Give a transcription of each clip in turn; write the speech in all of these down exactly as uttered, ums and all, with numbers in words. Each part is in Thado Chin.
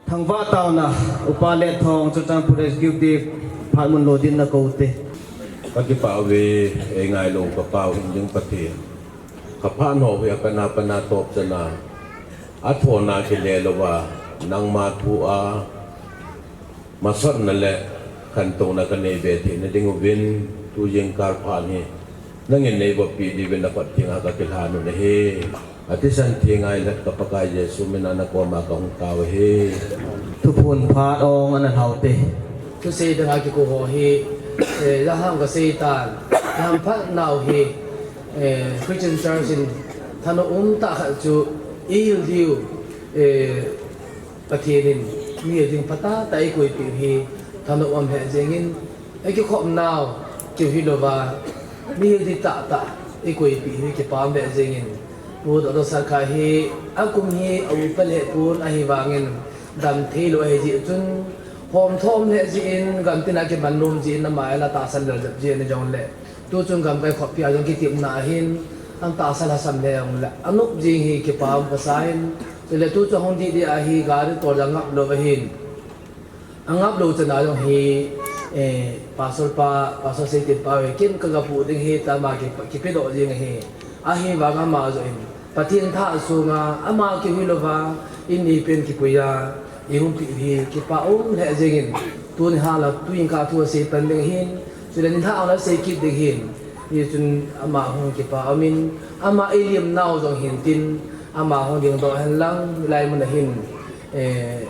Thangvah taona, Upa Letthong, Churachandpur Executive, phat mun lo din na kou te. Ka kipah uve, ei ngailou ka pau hing ding Pathen. Ka phat nau hi a kana pana top chana. A thona kile louva, nangma thu a masotna le khantouna ka nei ve theina ding uvin, tu jingkah phat hi nangin nei voppi diuvin na kot dinga ka kilhan u ahi. A thisan thi ngailou ka Pakai Jesu mina na koma ka hung tao ahi. Thuphon phat ong ana lhau te. Thusei dinga kikou ho hi, eh, lahang ka sei tan, lahang phat nau hi, eh, Christian Church in thanom um tah khat chu i hil diu, eh, Pathen in mi ding phatah tah eikoipeh u hi thanom um lheh jengin, eikikhop nau chu hilouva, mi ding tah tah eikoipeh u hi kipa um lheh jengin, Pu Doctor Sarkar hi akum hi a upa lheh pon ahivangin dam thei lou ahi jeh chun, hom thom lheh jeh in, gam tina kiman nom jeh in, ama a la tahsan lel jep jeh in jongle, tu chung gamkai khoppi a jong kitepna ahin, ang tahsa lhasam le jong le, anop jing hi kipa um kasa in, chule tu chung hung didi ahi, gari tol jong ngap lou ahin. Angap lou chana jong hi, eh, Pastor pa, Pastor Seitin pa hi, kin ka gapu ding hi, tama ki, kipedoh jing ahi. Ahivang ama jong in, Pathen tha sunga, ama kihui louva, in ni pen kipui a, i umpi hi, kipa um lheh jengin, tuni hala, tu in ka thu asei pan ding hin, Chule nilhah a la sei kit ding hin, hichun ama hung kipa umin, ama eilim nau jong hin tin, ama hung dingdoh hen lang, hilai mun a hin, eh,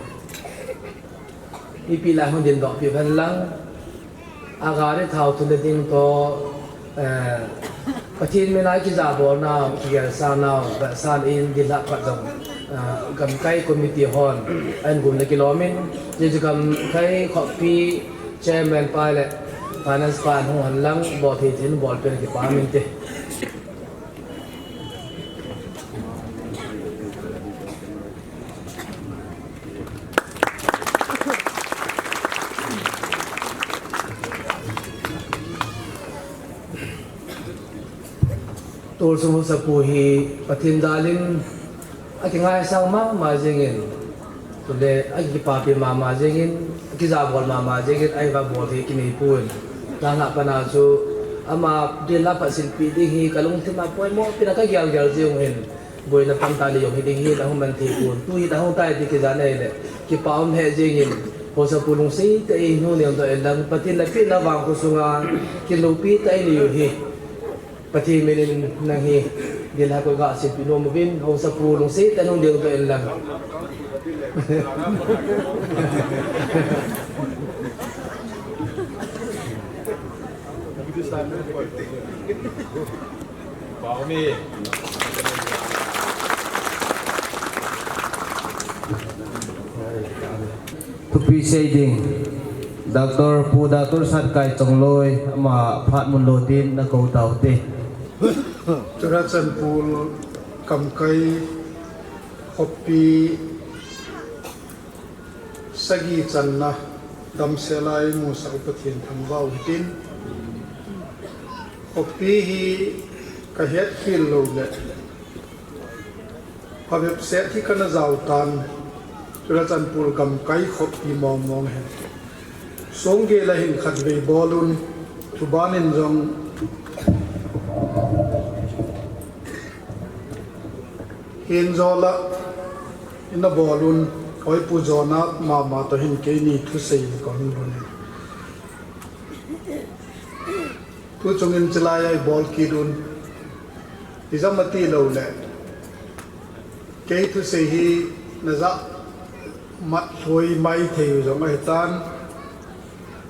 ipi lai hung dingdoh piu hen lang, a gari thao thun ding toh, eh, Pathen mina kijabol nau, kigelsa nau, belsan in, dilhah phat jong, eh, gamkai committee hon, an gum le kilomin, hichu gamkai khoppi, Chairman pa le Finance pa hung hen lang, bol thei thei in bol pen kipa min te. Tolsung Haosapu hi Pathen jal in akingaisang mama jingin, chule akipapi mama jingin, akijabol mama jingin, ahivang bol thei kinei pon. Nangah pana chu ama dilhah phat silpi ding hi kalungthim a poimo pen a kagel gel jing u hin. Boina pang tah le jong hiding hi ahung man thei pon. Tu hi ahung tai ti kijana ahile, kipa um lheh jingin, Haosapu lungset tah in hung dingdoh in lang, Pathen napeh na vangkho sunga, kiloupi tah in nei u hi. Pathen min in nang hi, dilhah ko gasilpi nom uvin, Haosapu lungset tah in hung dingdoh in lang. Thupi sei ding, Doctor Pu Doctor Satkai Chongloi, ama phat mun lo din na kou tau te. Churachandpur gamkai khoppi sagi channa damsel a eimusah u Pathen thangvah u hitin. Khoppi hi kahet khel lou le phabep set hi kana jao tan, Churachandpur gamkai khoppi mong mong hen. Songgel a hin khatvei bol un, thuban in jong hin jol a ina bol un, Hoipu Jona mama toh hin keini thusei kahung lhun in. Tu chungin chilai a ibol kit un. Ijam ati lou le, kei thusei hi najah mat lhoi mai thei u jong ahitan.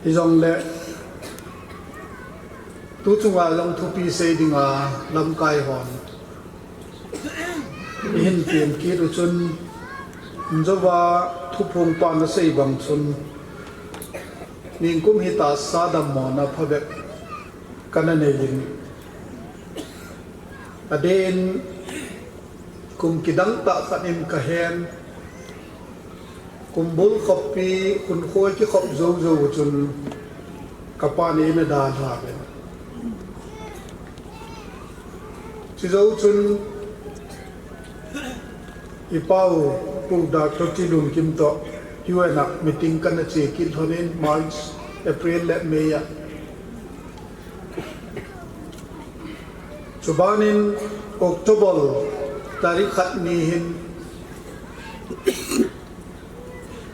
Hijongle, tu chunga jong thupi sei dinga lamkai hon ihin tem kit u chun, jouva thuphong pan asei bang chun, ningkum hi tahsa dammona phabep kana nei in, adeh in kum kidang tah khat in kahen, kumbul khoppi, khunkhoi kikhop jou jou chun, kapan eina dalha ve. Chujou chun, ipau, Pu Doctor Tilunkim toh, U N a meeting kana che kit lhonin March, April le May a. Chubanin October tarik khat ni hin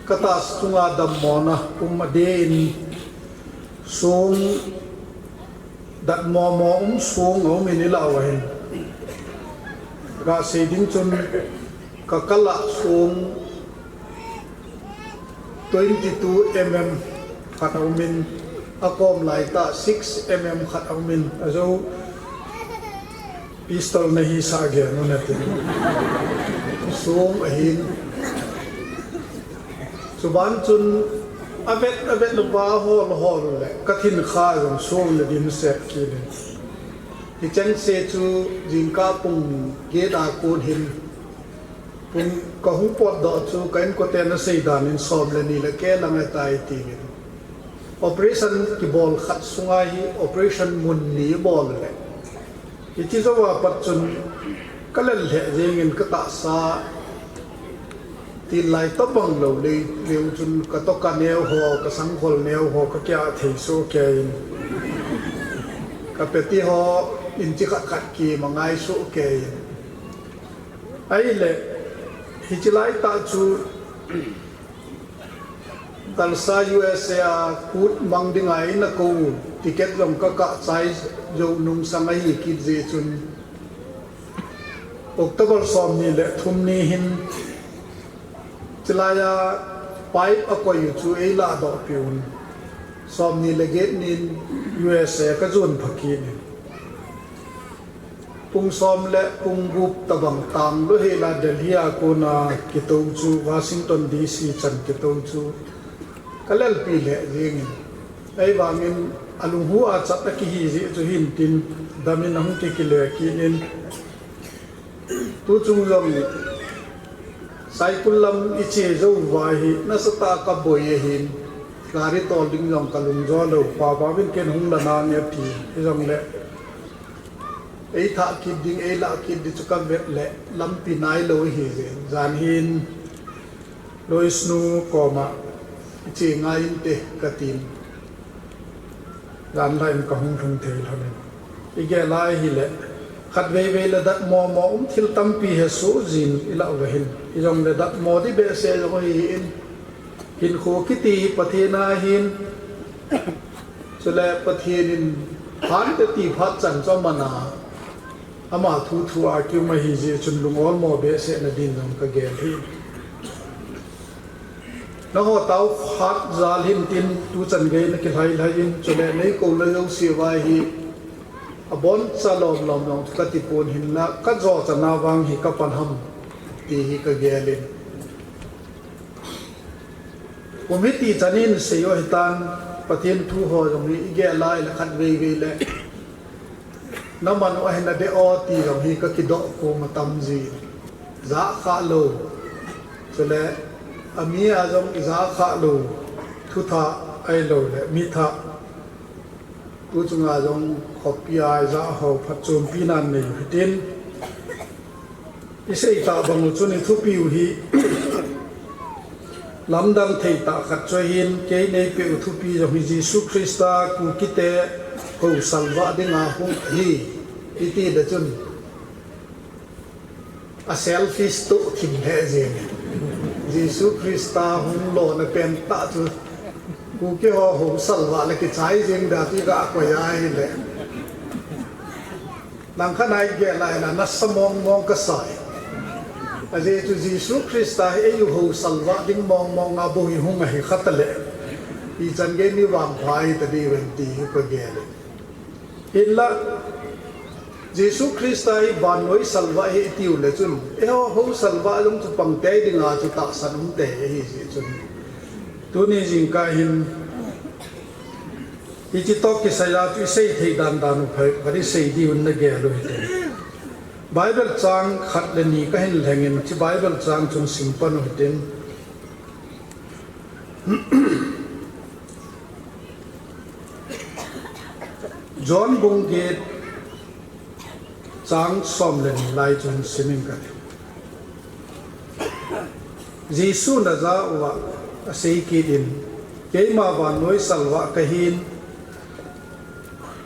ka tahsa chunga dammona um a din song datmo mo um song a um in i lah u ahin. Ka sei ding chun ka kal a song twenty two M M khat a um in, a kom lai tah six M M khat a um in, a zo pistol na hi sa gen u na tin. Song ahin. Chuban chun a vet, a vet uva hol hol le ka thin kha jong song na din set kit in. Hicheng se chu jingkah pung get a kon hin pung ka hung potdoh chu ka inkoten a sei danin som le ni le keh lang ahitai tin. Operation kibol khat sunga hi operation mun ni bol le. Hiche jou a pat chun ka lel lheh jengin ka tahsa til lai tabang lou le, leu chun ka toka neo ho, ka sangkhol neo ho ka kia thei soh kei in. Ka peti ho inchi khat khat ki ma ngai soh kei in. Ahile, hiche lai tah chu Tulsa U S A a kut mang dinga eina kou u, ticket jong ka kah chai jou nung sang ahi kit jeh chun October som ni le thum ni hin chilai a pipe a koi u chu ei lahdoh peh un. Som ni le get nin U S A ka jon pha kit in. Pung som le pung gup tabang tang lou hela Delhi a kona kitou chu Washington D C chan kitou chu ka lelpi lheh jengin. Ahivangin a lunghu a chat a kihi jeh chu hin tin damin ahung kikile kit in. Tu chung jong Saikul lam i che jou uva hi nasatah a ka boi ahin. Gari tol ding jong ka lung jo lou, Papa vin ken hung la nange ti. Hijongle ei thah kit ding, ei lah kit ding chu ka vet le lampi nai lou hi jeh. Jan hin Lois nu koma i che ngai inte ka tin. Jan lai in ka hung lhung thei lhon in. I gel a ahile khatvei vei le datmo mo um thil tampi he soh jin i lah u ahin. Hijongle datmo di behseh jong ahi in. Hinkho kiti hi Pathen a ahin. Chule Pathen in hante ti phat chan chu aman a, ama thu thu a kium ahi jeh chun lung olmo behseh na din jong ka gel hi. Nangho tao phat jal hin tin tuchan gei na kilhai lhai in, chule nei kou le jouse uva hi aboncha lom lom jong chu ka ti pon, hinla ka jo chan a vang hi ka pan ham ti hi ka gel in. Kum hiti chan in sei u ahitan, Pathen thu ho jong hi i gel a ahile khatvei vei le na man u ahi na deh o ti jong hi ka kidoh kum atam jin. Jah khah lou. Chule ami a jong i jah khah lou. Thu thah ahilou le mi thah. Tu chunga jong khopi a i jah ho phatchompi nan nei u hitin. I sei tah bang u chun i thupi u hi lamdang thei tah khat chu ahin, kei nei peh u thupi jong hi Jesu Christa Kukite hou salvah dinga hung ahi, i ti le chun a selfish toh thim lheh jeng. Jesu Christa hung lona pen tah chu Kuki ho hou salvah le kichai jeng da ti ga koi a ahile. Nang kha nai gel lai la nasa mong mong ka sai. Ajeh chu Jesu Christa hi eiho salvah ding mong mong a bou hi hung ahi kha tale. Ichan gei ni vangpha hita diu vem ti hi ka gel. Hinla Jesu Christa hi vannoi salvah hi i tiu le chun, eiho hou salvah jong chu pang tei dinga chu tahsan um tei ahi jeh chun. Tuni jingkah hin Hiche toh kisai a chu i sei thei dan dan u phai, ka di sei diu na gel u hite. Bible chang khat le ni ka hin lhengin, hiche Bible chang chun sim pan u hitin. John bung get chang som le ni lai chun sim inge kati. Jesu na ja uva, Asei kit in, keima vannoi salvah kahin,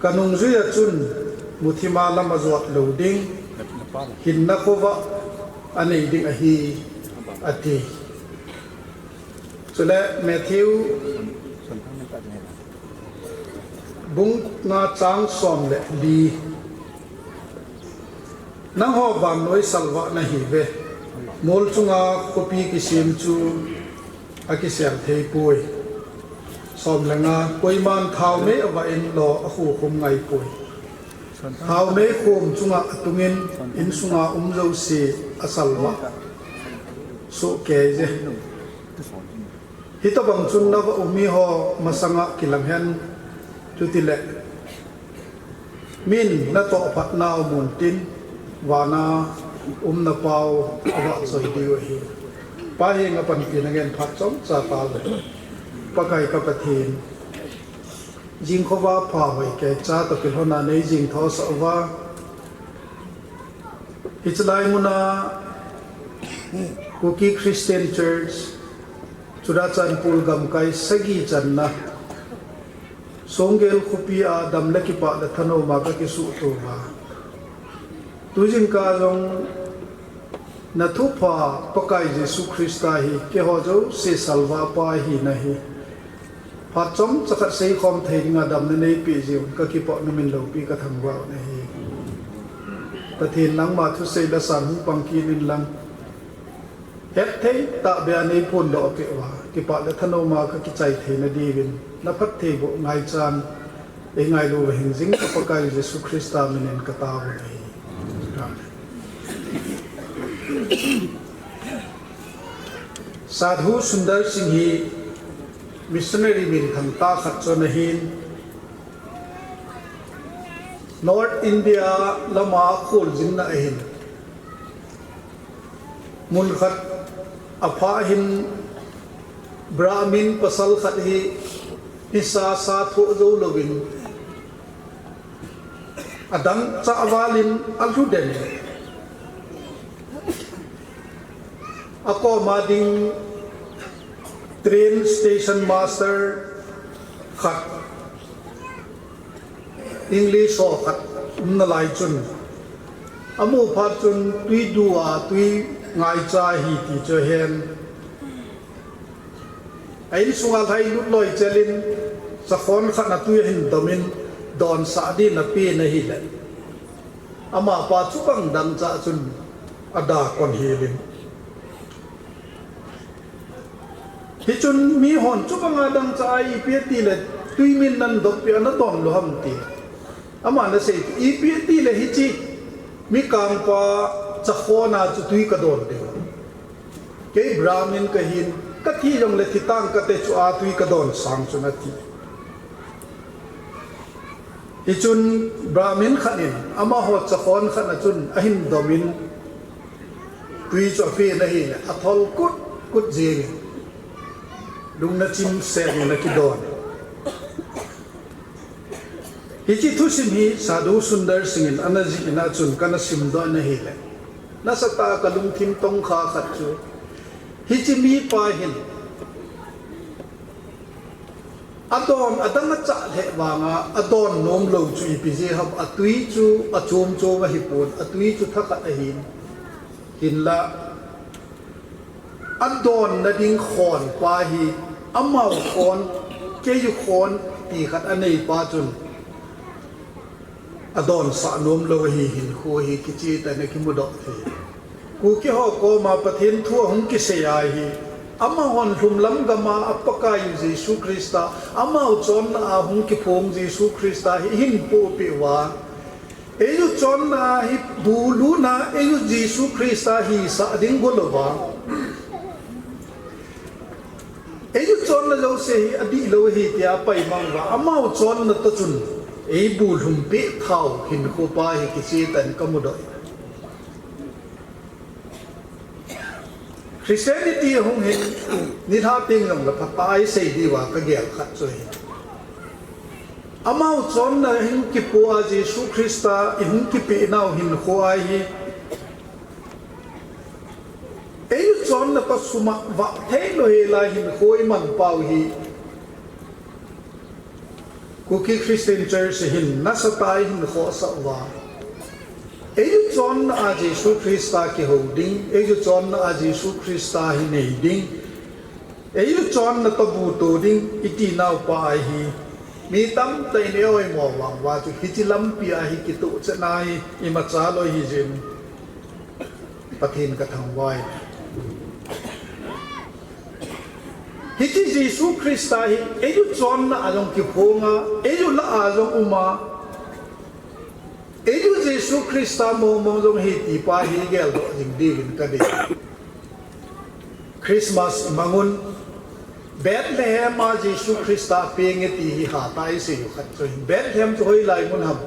kanungjui a chun muthima lam ajot lou ding, hinna khovah anei ding ahi, ati. Chule Matthew bung nga chang som le li. Nangho vannoi salvah nahiuve. Mol chunga khopi kisem chu akisel thei poi. Som le nga, koiman thaomei avah in lo akhukhum ngai poi. Thaomei khum chunga atungin, insunga um jouse asalvah soh kei je. Hitobang chun navah u miho masanga kilang hen, chutile min natoh phatnau mun tin, vana um napau avahchoi diu ahi. Pa henga panpina ngen phat chomcha tauve. Pakai ka Pathen, jingkhovah pha hoi keicha toh kilhona nei jing thosah uva, hichelai muna Kuki Christian Church, Churachandpur gamkai sagi channa, Songgel khopi a dam le kipah le thanom a kakisuhto uva, tujingkah jong nathupha Pakai Jesu Christa hi keiho jouse salvah pa ahina hi phat chomcha khat seikhom thei dinga damna neipeh jeh un kakipah, namin loupi kathangvah u ahi. Pathen, nangma thusei le san hung pang kit in lang, hetthei tahbeh a neiphondoh peh uva, kipah le thanom a kakichai theina diuvin, naphattheiboh ngaichan eingailu uva hingjing, ka Pakai Jesu Christa minin katao u ahi. Amen. Sadhu Sundar Singh hi missionary minthang tah khat chu ahin, North India lama kholjinna ahin, mun khat apha hin Brahmin pasal khat hi nisa sa thoh jou louvin, adangchah val in alhu den in, akoma ding train station master khat, English ho khat umna lai chun, amu phat chun tui du a tui ngaicha ahi ti chu ahen. A insunga lhailut loi chel in, sakhon khat na tui ahin dom in, donsah din apen ahile, amapa chubang dangchah chun ada kon hel in, hichun mihon chubanga dangchah a ipi atile tui min nadop peh a nadon lou ham ti. Aman asei, ipi atile hiche mikangpa chakhon a chu tui kadon diu, kei Brahmin kahin, kathi jongle thitang kate chu a tui kadon sang chun ati. Hichun Brahmin khat in amaho chakhon khat na chun ahin dom in, tui chu apen ahile athol kut kut jeng in, lungna chimset in akidon. Hiche thusim hi Sadhu Sundar Singh in ana jih in a chun kana simdoh in ahile, nasatah a kalungthim tongkha khat chu, hiche mipa hin adon adang achah lheh vanga adon nomlou chu ipi jeh ham, atui chu achom chom ahipon, atui chu thakhat ahin, hinla adonna ding khonpa hi, amau khon, keiyu khon ti khat aneipa chun adonsah nomlou ahi hinkho hi kichehtah in akimudoh thei. Kuki ho koma Pathen thu ahung kisei ahi, amahon lhumlam gama a Pakaiyu Jesu Christa, amau chonna a hung kiphong Jesu Christa hi ahin pohpeh uva, eiyu chonna hi bulhuna, eiyu Jesu Christa hisah ding golouva, eiyu chonna jouse hi adihlou ahi tia apaimang uva, amau chonna toh chun eibulhum peh thau hinkhopa hi kichehtah in kamudoh. Christianity hung hin nilhah teng jongle phatah a isei diuva kagel khat chu ahi, amau chonna hin kipoh a Jesu Christa ihung kipehnau hinkho ahi, eiyu chonna toh sumang vah thei lou hel a hinkho iman pau hi Kuki Christian Church hin nasatah a hin khohsah uva, eiho chonna a Jesu Christa kihou ding, eiho chonna a Jesu Christa hi nei ding, eiho chonna toh buto ding iti naupa ahi. Mi tamtah in eoimo vang uva chu hiche lampi a hi kitoh chet na hi imacha lou hi jin. Pathen ka thangvah e. Hiche Jesu Christa hi eiho chonna a jong kiphong a, eiho lah a jong um a, eiho Jesu Christa mong mong jong hi ti pa hi geldoh jing diuvin ka dei. Christmas imangun, Bethlehem a Jesu Christa apeng e ti hi hatah a isei u khat chu ahi. Bethlehem chu hoilai mun ham?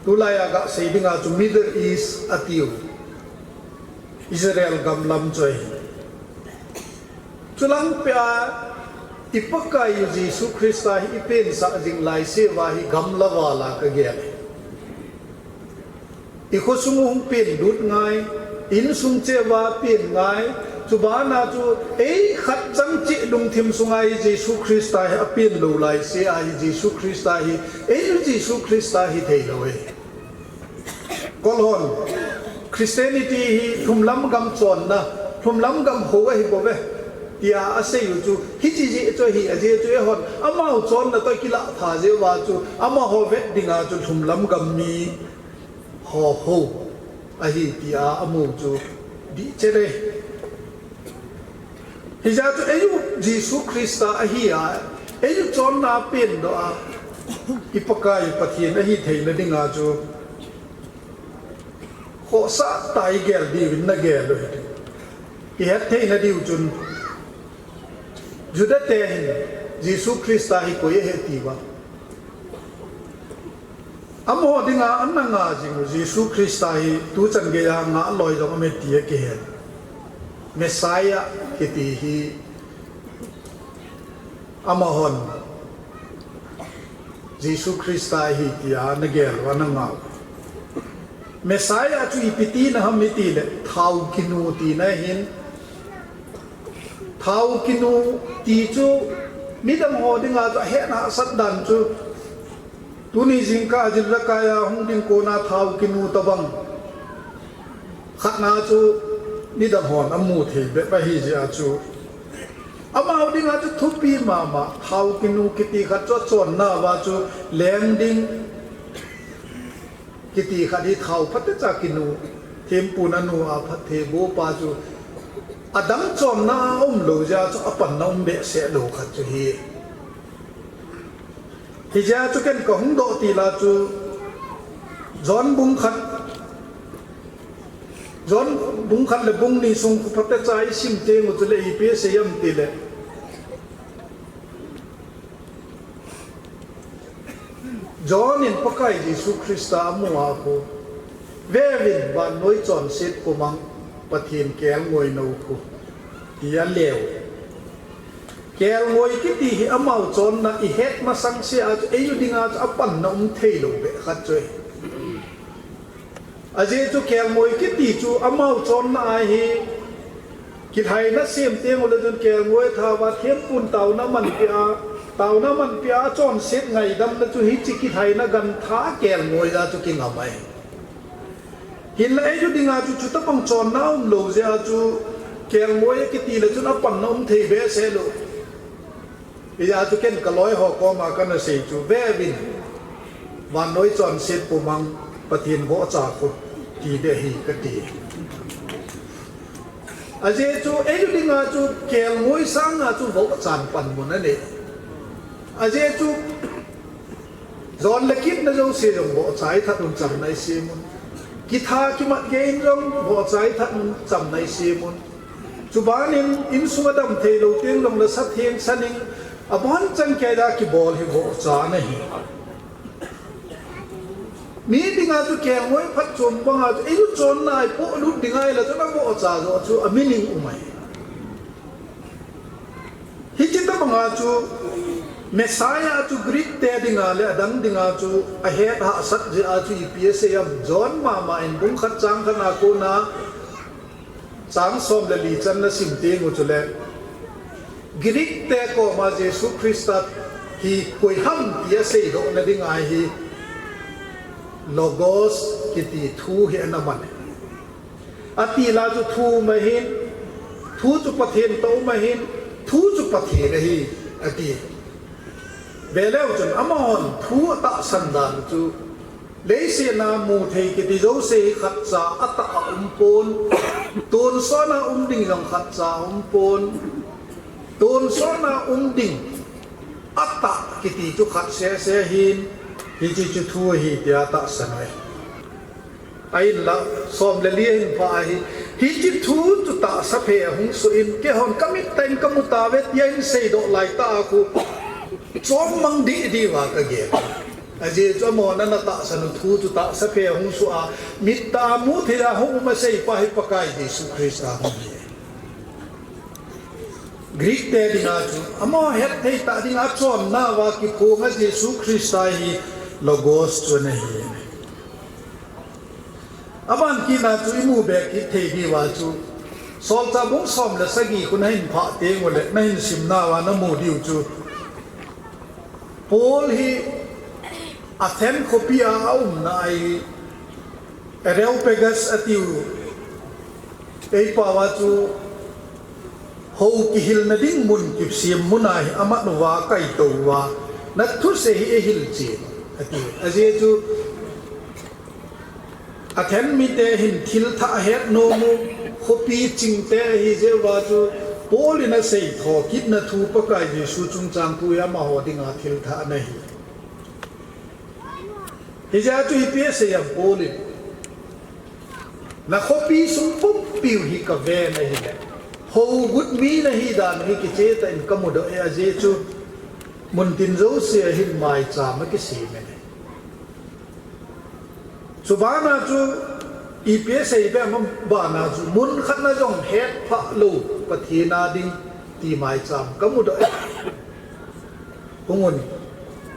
Tulai a gasei dinga chu Middle East atiu, Israel gam lam chu ahi. Chulang peh a i Pakai u Jesu Christa hi ipensah jing lai seuva hi gam le val a kagel e. I khosung u hung pen lut ngai, insung cheh uva pen ngai, chubana chu ei khat chang cheh lungthim sunga hi Jesu Christa hi apen lou lai sea hi Jesu Christa hi, eiho Jesu Christa hi thei lou e. Kol hon, Christianity hi lhumlam gam chonna, lhumlam gam hou ahi bouve, tia asei u chu, hiche jeh chu ahi, ajeh chu eihon, amaho chonna toh kilah tha jeh uva chu, amaho vet dinga chu lhumlam gam mi ho hou ahi tia amu chu dih chet e. Hijeh chun eiho Jesu Christa ahi a, eiho chonna apendoh a, i Pakai Pathen ahi theina dinga chu khohsah tah a igel diuvin nagel u hite. Ihet theina diu chun, Juda te hin Jesu Christa hi koi ahi tiuva, amaho dinga ana nga jing u Jesu Christa hi tuchan geiya ngah loi jong aume ti akihen. Messiah kiti hi amahon Jesu Christa ahi tia ana gel u ana ngah u. Messiah chu ipi tina ham itile thao kinu tina ahin. Thao kinu ti chu midang ho dinga chu ahet hahsat dan chu, tuni jingkah a jil le kai a hung ding kona thao kinu tobang khatna chu midang hon amu thei bep ahi jeh a chu, amaho dinga chu thupi mama, thao kinu kiti khat chu achonna uva chu leng ding kiti khat hi thao phatecha kinu, thempu nanu a phatthei boh pa chu adang chonna aumlou jeh a chu apanna um behseh lou khat chu ahi. Hijeh a chu ken kahung doh til a chu John bung khat, John bung khat le bung ni sung khu phatecha isim teng u chule ipi asei em tile, John in Pakai Jesu Christa amu a khu, veuvin vannoi chonset pumang, Pathen kelngoi nou khu, tia aleu. Kelngoi kiti hi amaho chonna ihet masang sea chu eiho dinga chu apanna um theilou beh khat chu ahi. Ajeh chu kelngoi kiti chu amaho chonna ahi. Kilhaina sem teng ule chun kelngoi athauva thempun taona amanpeh a, taona amanpeh a achonset ngaidamna chu hiche kilhaina gantha kelngoi a chu kingam ahi. Hinla eiho dinga chu chutobang chonna aumlou jeh a chu kelngoi akiti le chun apanna um thei behseh lou. Hijeh a chu ken kaloiho koma kana sei chu, veuvin, vannoi chonset pumang, Pathen vohcha khu, ti ding ahi kati. Ajeh chu eiho dinga chu kelngoi sanga chu vohchan panmun anei. Ajeh chu jon le kitna jouse jong vohcha ithat un chamna isem un. Kitha kimat gei in jong vohcha ithat un chamna isem un. Chubanin insung adam theilou teng jongle satheng saning abonchan keiya kibol hi vohcha ana hi. Mi dinga chu kelngoi phatchom banga chu eiho chonna a ipohlut ding ahile chun avohcha joh chu amining um ahi. Hiche tobanga chu Messiah chu Greek te dinga le adang dinga chu ahet hahsat jeh a chu ipi asei em, John mama in bung khat chang khatna kona Chang som le li chan na sim teng u chule, Greek te koma Jesu Christa hi koi ham tia seidoh na ding ahi, Logos kiti thu hi ana man. Ati la chu thu um ahin, thu chu Pathen toh um ahin, thu chu Pathen ahi, ati. Veleu chun amahon thu atahsan dan chu, leiset a mu thei kiti jouse hi khatcha atah a um pon, tonsot a um ding jong khatcha a um pon, tonsot a um ding atah kiti chu khat sese ahin, hiche chu thu ahi tia tahsan ahi. Ahinla, som le li ahin pha ahi. Hiche thu chu tahsa phe ahung soh in, keihon kamit tah in kamu tauve tia hin seidoh lai tah a khu, chom mang dih dih uva kagel. Ajeh chu amahon ana tahsan u thu chu tahsa phe ahung soh a, mit tah a mu thei a hung um a seipa hi Pakai Jesu Christa hung hi. Greek te dinga chu, amaho hetthei tah dinga chonna uva kiphong a Jesu Christa hi Logos chu ana hi. Aban kit na chu imu be kit thei diu a chu, Solchah bung som le sagi khu nahin phah teng ule, nahin sim nauva namu diu chu, Paul hi Athens khopi a aumna ahi, Areopagus atiu, eipao a chu hou kihilna ding mun kisem mun a hi amat uva akaitou uva, nathusei hi eihil chen, ati. Ajeh chu Athens mite hin thil thah ahet nom u, khopi chingte ahi jeh uva chu Paul in asei tho kitna thu Pakai Jesu chungchang thu hi amaho dinga thil thah ana hi. Hijeh a chu ipi asei em Paul in, na khopi sung pumpiu hi kaven ahile, hou gut mi nahi dan hi kiche tah in kamudoh e, ajeh chu muntin jouse a hin maicham akisem e. Chubana chu ipi asei be, bana chu mun khat na jong hetphah lou Pathen a ding ti maicham kamudoh e. Hung un,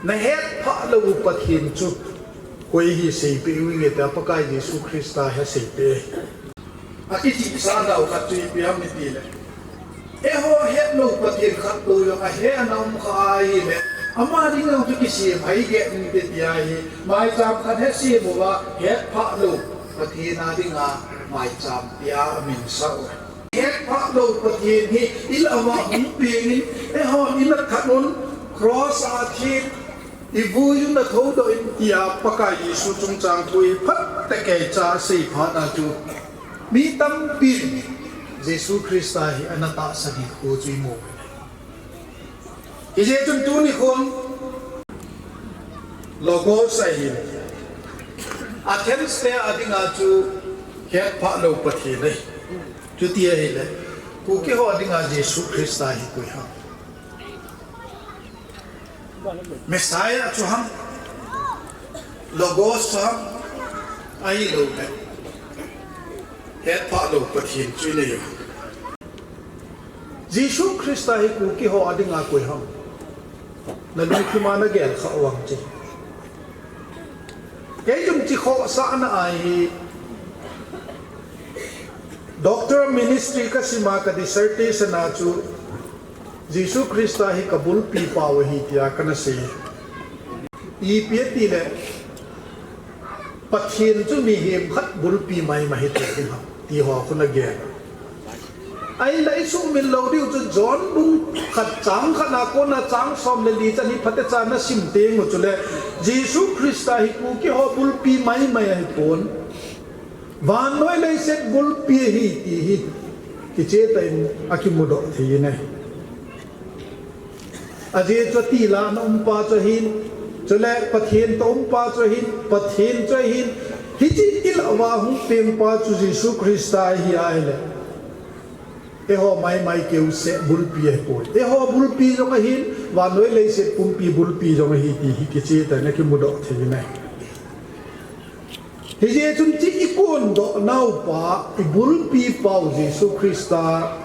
nahetphah lou Pathen chu koi ahi seipeh u nge tia Pakai Jesu Christa hi aseipeh. Akichihsah nau khat chu ipi ham itile, eiho hetlou Pathen khat tou jong ahe ana um kha ahile, ama ding jong chu kisem hai geh inte tia hi, maicham khat hi asem uva, hetphah lou Pathen a dinga maicham tia aminsah u. Hetphah lou Pathen hi ilah uva hung pengin, eihon inat khat un, cross a thin, ivui un athoudoh in tia Pakai Jesu chungchang thu hi phat tah keicha asei phat a chu, mi tampin Jesu Christa hi ana tahsan hi khu chu imu. Hijeh chun tuni khun Logos ahin, Athens te a dinga chu hetphah lou Pathen ahi. Chuti ahile, Kuki ho a dinga Jesu Christa hi koi ham? Messiah chu ham? Logos chu ham? Ahilouleh hetphah lou Pathen chu inei u. Jesu Christa hi Kuki ho a dinga koi ham? Nalungthim a nagel kha u vang che. Kei chun chikhohsahna ahi, Doctor of Ministry kasim a ka dissertation a chu Jesu Christa hi kabulpi pau ahi tia kana sei. Ipi atile, Pathen chu mihem khat bulpi maimai hithei ding ham ti ho khu nagel. Ahinla isuhmil lou diu chu John bung khat chang khat a kona chang som le li chan hi phatecha nasim teng u chule, Jesu Christa hi Kuki ho bulpi maimai ahipon, vannoi leiset bulpi ahi ti hi kiche tah in akimudoh thei in ahi. Ajeh chu tilana umpa chu ahin, chule Pathen toh umpa chu ahin, Pathen chu ahin, hiche ilah uva hung pengpa chu Jesu Christa ahi ahile, eiho maimai keuseh bulpi ahipoi. Eiho bulpi jong ahin, vannoi leiset pumpi bulpi jong ahi ti hi kiche tah in akimudoh thei in ahi. Hijeh chun hiche ikondoh naupa, ibulpi pau Jesu Christa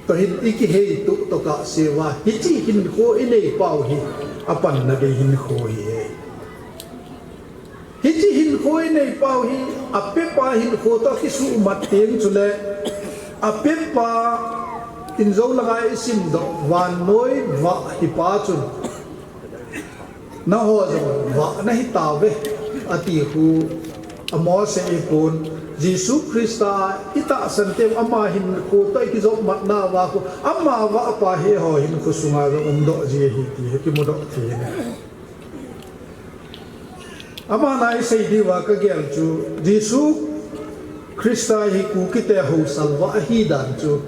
toh hin ikihei tuh tokah seuva, hiche hinkho inei pau hi apanna gei hinkho ahi. Hiche hinkho inei pau hi Apepa hinkho toh kisuhmat teng chule, apepa in jou langa isimdoh vannoi vah hipa chun, nangho jong vah nahitauve, ati khu amose ipon. Jesu Christa itahsan teng ama hinkho toh ikijopmatna uva khu, ama vahpa hi eiho hinkho sunga jong umdoh ji ahi ti hi kimudoh thei ahi. Ama na isei diuva kagel chu, Jesu Christa hi Kukite haosal vah ahi dan chu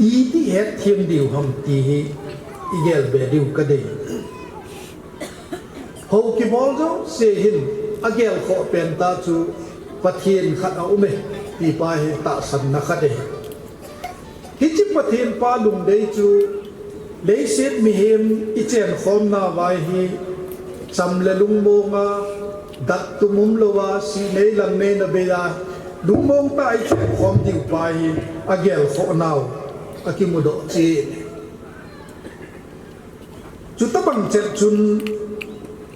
iti hetthem diu ham ti hi igel be diu kadei. Hou kibol jouse hin agelkhoh pen tah chu Pathen khat aume, tipa hi tahsanna khat ahi. Hiche Pathen pa lungdei chu leiset mihem ichenkhomna uva hi cham le lungmonga, dattum umlouva, sinei langneina beiya, lungmong tah a ichenkhom diu pa hi agelkhoh nau akimudoh cheh. Chutobang chet chun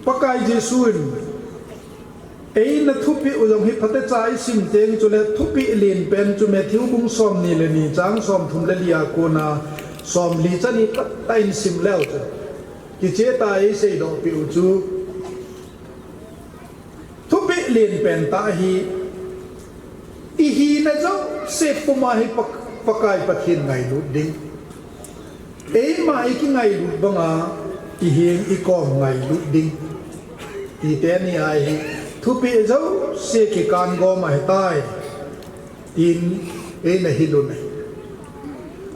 Pakai Jesu in eina thupeh u jong hi phatecha isim teng chule thupeh lenpen chu Matthew bung somni le ni chang somthum le li a kona somli chani kahin sim leu chun, kicheh tah a eiseidoh peh u chu, thupeh lenpen tah hi, ihina jouse puma hi Pak-, Pakai Pathen ngailut ding. Eima ikingailut banga iheng ikom ngailut ding, ti teni ahi. Thupeh jouse kikan gom ahitai, tin eina hilun ahi.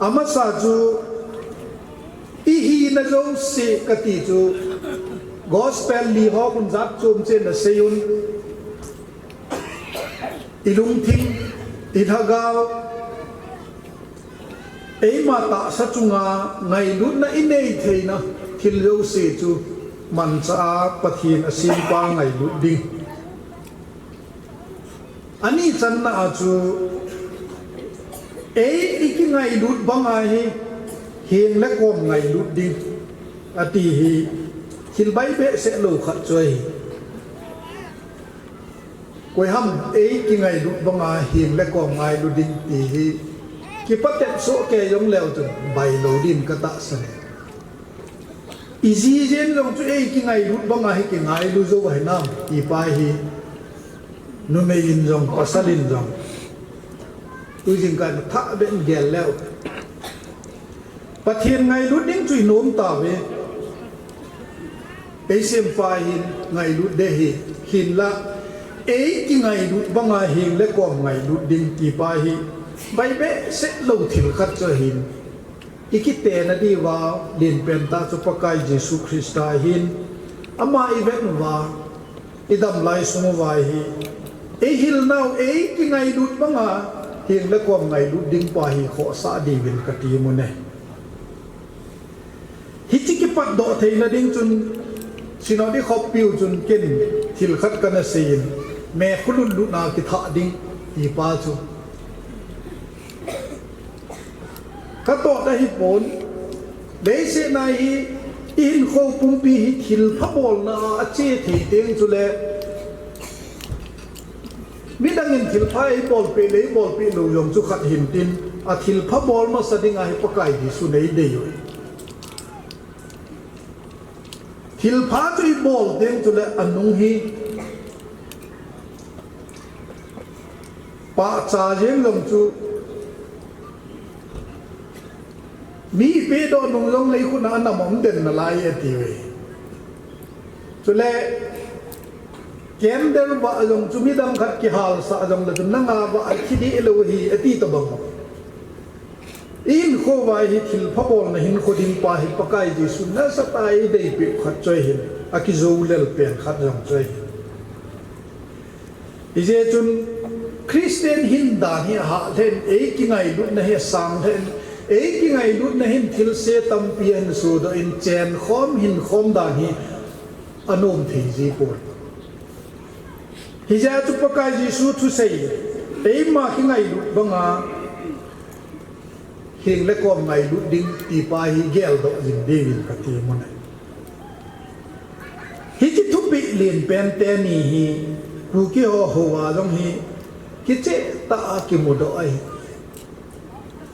Amasa chu ihina jouse kati chu, Gospel li ho khun jat chom cheh in aseiun. Ilungthim, ilhagao, eima tahsa chunga ngailutna inei theina thil jouse chu manchah a Pathen asempa ngailut ding. Ani channa a chu, ei ikingailut banga hi heng le kom ngailut ding, ati hi thil bai behseh lou khat chu ahi. Koiham ei kingailut banga heng le kom ngailut ding ti hi kipatep sohkei jong leu chun bailou din katahsan e. Iji jen jong chu ei kingailut banga hi kingailu jou ahinam, tipa hi numei in jong, pasal in jong, tujing kaina thah beh in gel leu. Pathen ngailut ding chu inom tauve. Eisempa hin ngailut ding ahi, hinla ei kingailut banga heng le kom ngailut ding tipa hi bai behseh lou thil khat chu ahin. Ikitena diuva lenpen tah chu Pakai Jesu Christa ahin, ama ivet uva, idam lai sung uva hi, eihil nau, ei kingailut banga heng le kom ngailut ding pa hi khohsah diuvin kati mun e. Hiche kipatdoh theina ding chun, Synod ikhoppiu chun ken thil khat kana seiyin, meikhu lutlutna kithah ding tipa chu katoh ahipon, leiset a hi ihinkho pumpi hi thilpha bolna a ache thei teng chule, midang in thilpha eibolpeh le eibolpeh lou jong chu khat hintin, athilpha bol masa dinga hi Pakai Jesun eidei u ahi. Thilpha chu ibol teng chule anung hi pahcha jeng jong chu mi ipehdoh nung jongle ikhut a anam um den nalai e atiuve. Chule candle vah jong chu midang khat kihalsah jongle chu nanga vah athi deh lou ahi ati tobang. Ihinkho uva hi thilpha bolna hinkho ding pa hi Pakai Jesun nasatah a eideipeh u khat chu ahin, akijou lel pen khat jong chu ahin. Hijeh chun Christian hin dan hi ahah lheh in, ei kingailutna hi asang lheh in, ei kingailutna hin thilse tampi ahin sodoh in, chenkhom hinkhom dan hi anom thei jipoi. Hijeh chun Pakai Jesu thusei, eima kingailut banga heng le kom ngailut ding tipa hi geldoh jing diuvin kati mun ahi. Hiche thupeh lenpen teni hi Kuki ho houva jong hi kicheh tah a kimudoh ahi.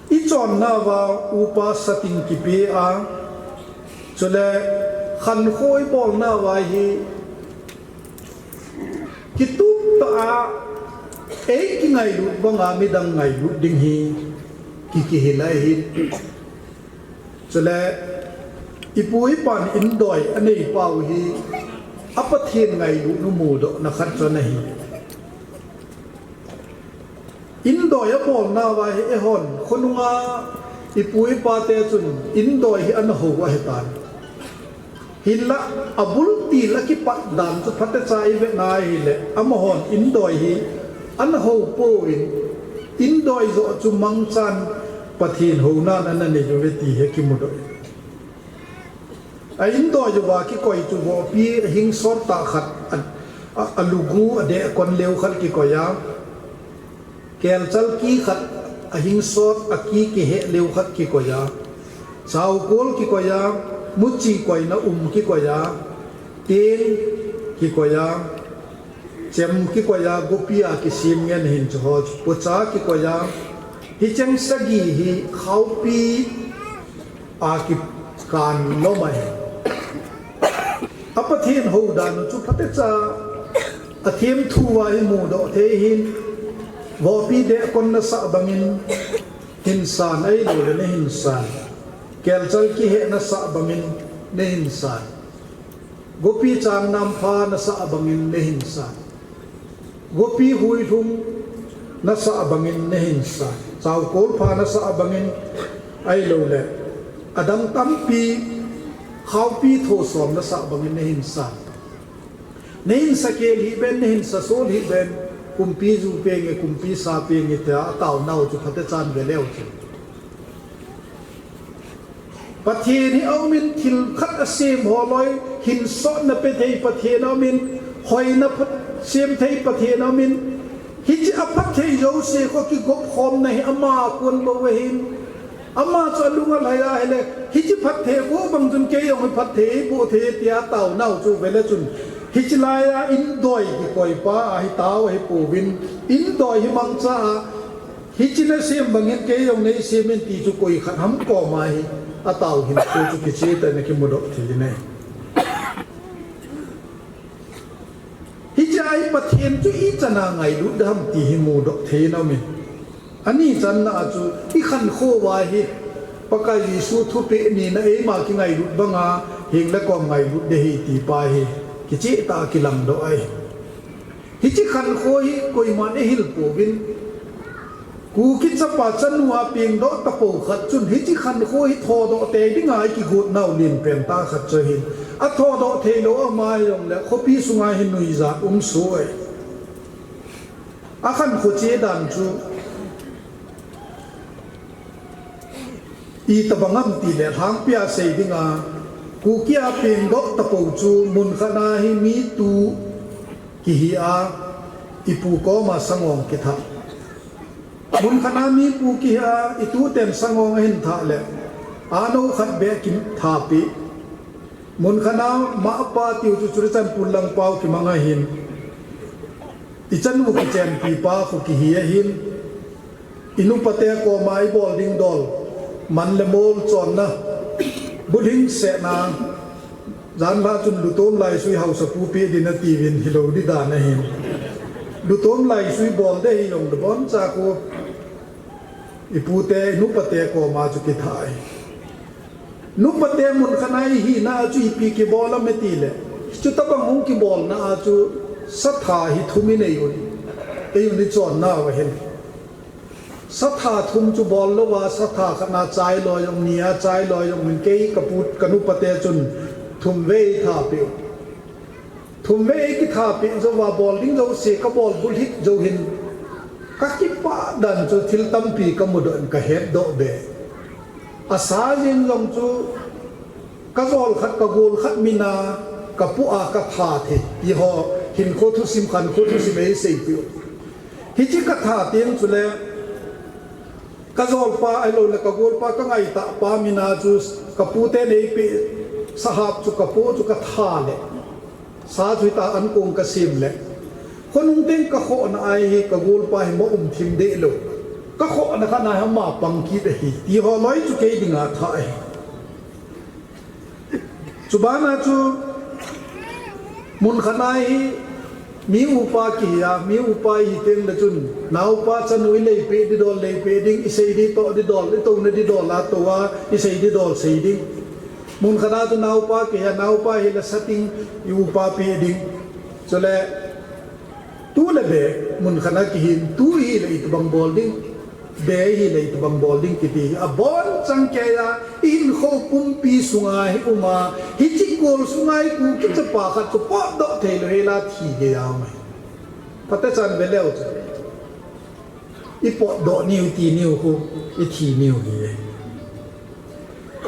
I chonna uva upa satin kipe a, chule khankho i bolna uva hi kitup tah a, ei kingailut banga midang ngailut ding hi ki, kihil ahi. Chule ipu ipan indoi anei pau hi a Pathen ngailutna mudohna khat chu ana hi. Indoi abolna uva hi eihon khonunga ipu ipate chun indoi hi ana hou ahitan. Hinla abul til a kipat dan chu phatecha i vena ahile, amahon indoi hi ana hou pouvin, indoi joh chu mangchan Pathen hounan ana nei uve ti hi kimudoh. A indoi uva kikoi chu vohpi ahing sot tah khat, a, a, a lugu adeh kon leu khat kikoi a. Kelchal ki khat ahing sot a ki kiheh leu khat kikoi a. Chaukol kikoi a, muchi koina um kikoi a, teng kikoi a, chem kikoi a, gopi a kisem ngen hin chu ho chu, pocha kikoi a, hicheng sagi hi khaopi a kikan lom ahi. A Pathen houdan u chu phatecha a themthu uva hi mudoh thei hin, vohpi deh kon nasah bangin hin san, ahilouleh nahin san. Kelchal kiheh nasah bangin nahin san. Gopi chang nampha nasah bangin nahin san. Gopi huilhung nasah bangin nahin san. Chaukol pha nasah bangin ahilouleh adang tampi khaopi thosom nasah bangin nahin san. Nahin sakel hih ben, nahin sasol hih ben, kumpi ju penge, kumpi sa penge tia ataonau chu phatechan veleu chu. Pathen hi aumin, thil khat asem ho loi, hinsotna pe thei Pathen aumin, hoina phat, sem thei Pathen aumin, hiche aphat thei jouse kho kigop khomna hi ama kon bou ahin. Ama chu alung alhai ahile, hiche phatthei boh bang chun kei jong hi phatthei eiboh thei tia taonau chu vele chun. Hiche laiya indoi kikoipa ahi tao ahi pouvin, indoi hi mangcha a, hiche nasem bangin kei jong neisem in ti chu koi khat ham koma hi atao hinkho chu kicheh tah in akimudoh thei in ahi. Hiche a hi Pathen chu ichan a ngailut ding ham ti hi mudoh thei in aumin. Ani channa a chu ikhankho uva hi Pakai Jesu thupeh nina eima kingailut banga heng le kom ngailut ding ahi ti pa hi kicheh tah a kilangdoh ahi. Hiche khankho hi koiman eihil pouvin, Kuki chapa chanu a pengdoh tapou khat chun hiche khankho hi thodoh tei dinga ikigotnau lenpen tah khat chu ahin. Athodoh theilou ama hijongle khopi sunga hi nuijat um soh e. Akhankho che dan chu itobang ham tile lhangpia sei dinga, Kuki a pengdoh tapou chu mun khat a hi mi tu kihi a, ipu koma sangon kitha. Mun khat a mi pu kihi a, ituten sangon ahin thah le, anou khat beh kitha peh. Mun khat a mapa tiu chu Churachandpur lang pau kimang ahin. Ichanu kichenpi pa khu kihi ahin. Inupate koma ibol ding dol, man le mol chonna, bulhing sehna, janlhah chun lutom laisui haosapu peh ding nati uvin hilou ding dan ahin. Lutom laisui bol ding ahi jong lubon cha khu ipute, inupate koma chu kitha ahi. Nupate mun khat a ihina a chu ipi kibol ham itile, chutobang hung kibolna a chu satha hi thum inei un, eiun ichonnau ahin. Satha thum chu bol louva, satha khat na chai loi jong, ni a chai loi jong in kei kapu, kanupate chun thum vei eitha peh u. Thum vei eikitha peh jouva bol ding jouse kabol bulhit jou hin, kakipah dan chu thil tampi kamudoh in kahetdoh be. Asa jeng jong chu kajol khat, kagol khat mina kapoh a katha thei ti ho, hinkho thusim, khankho thusim eiseipeh u. Hiche katha teng chule kajolpa ahiloule kagolpa kangaitahpa mina chu kaputen eipeh sahap chu kapoh chu katha le, sa chu hita ankong kasem le, Khonung teng ka khohna ahi, ka golpa hi ma um thim deh lou. Ka khohna khat na hi ama pang kit ahi, ti ho loi chu kei dinga tha ahi. Chubana chu mun khat na hi mi upa kihi a, mi upa ihi teng le chun, naopa chanu i lei peh di dol lei peh ding, i sei di toh di dol, i touna di dol a tou a, i sei di dol sei ding. Mun khat na chu naopa kihi a, naopa hi le sating i upa peh ding. Chule tu le be mun khat na kihin, tu ihi le itobang bol ding, be ihi le itobang bol ding kiti hi abonchan kei a, i hinkho pumpi sunga hi um a, hiche kol sunga hi Kuki chapa khat chu potdoh thei lou hela thi gei a um ahi. Phatechan ve leu chu i potdoh niu ti niu khu i thi niu hi.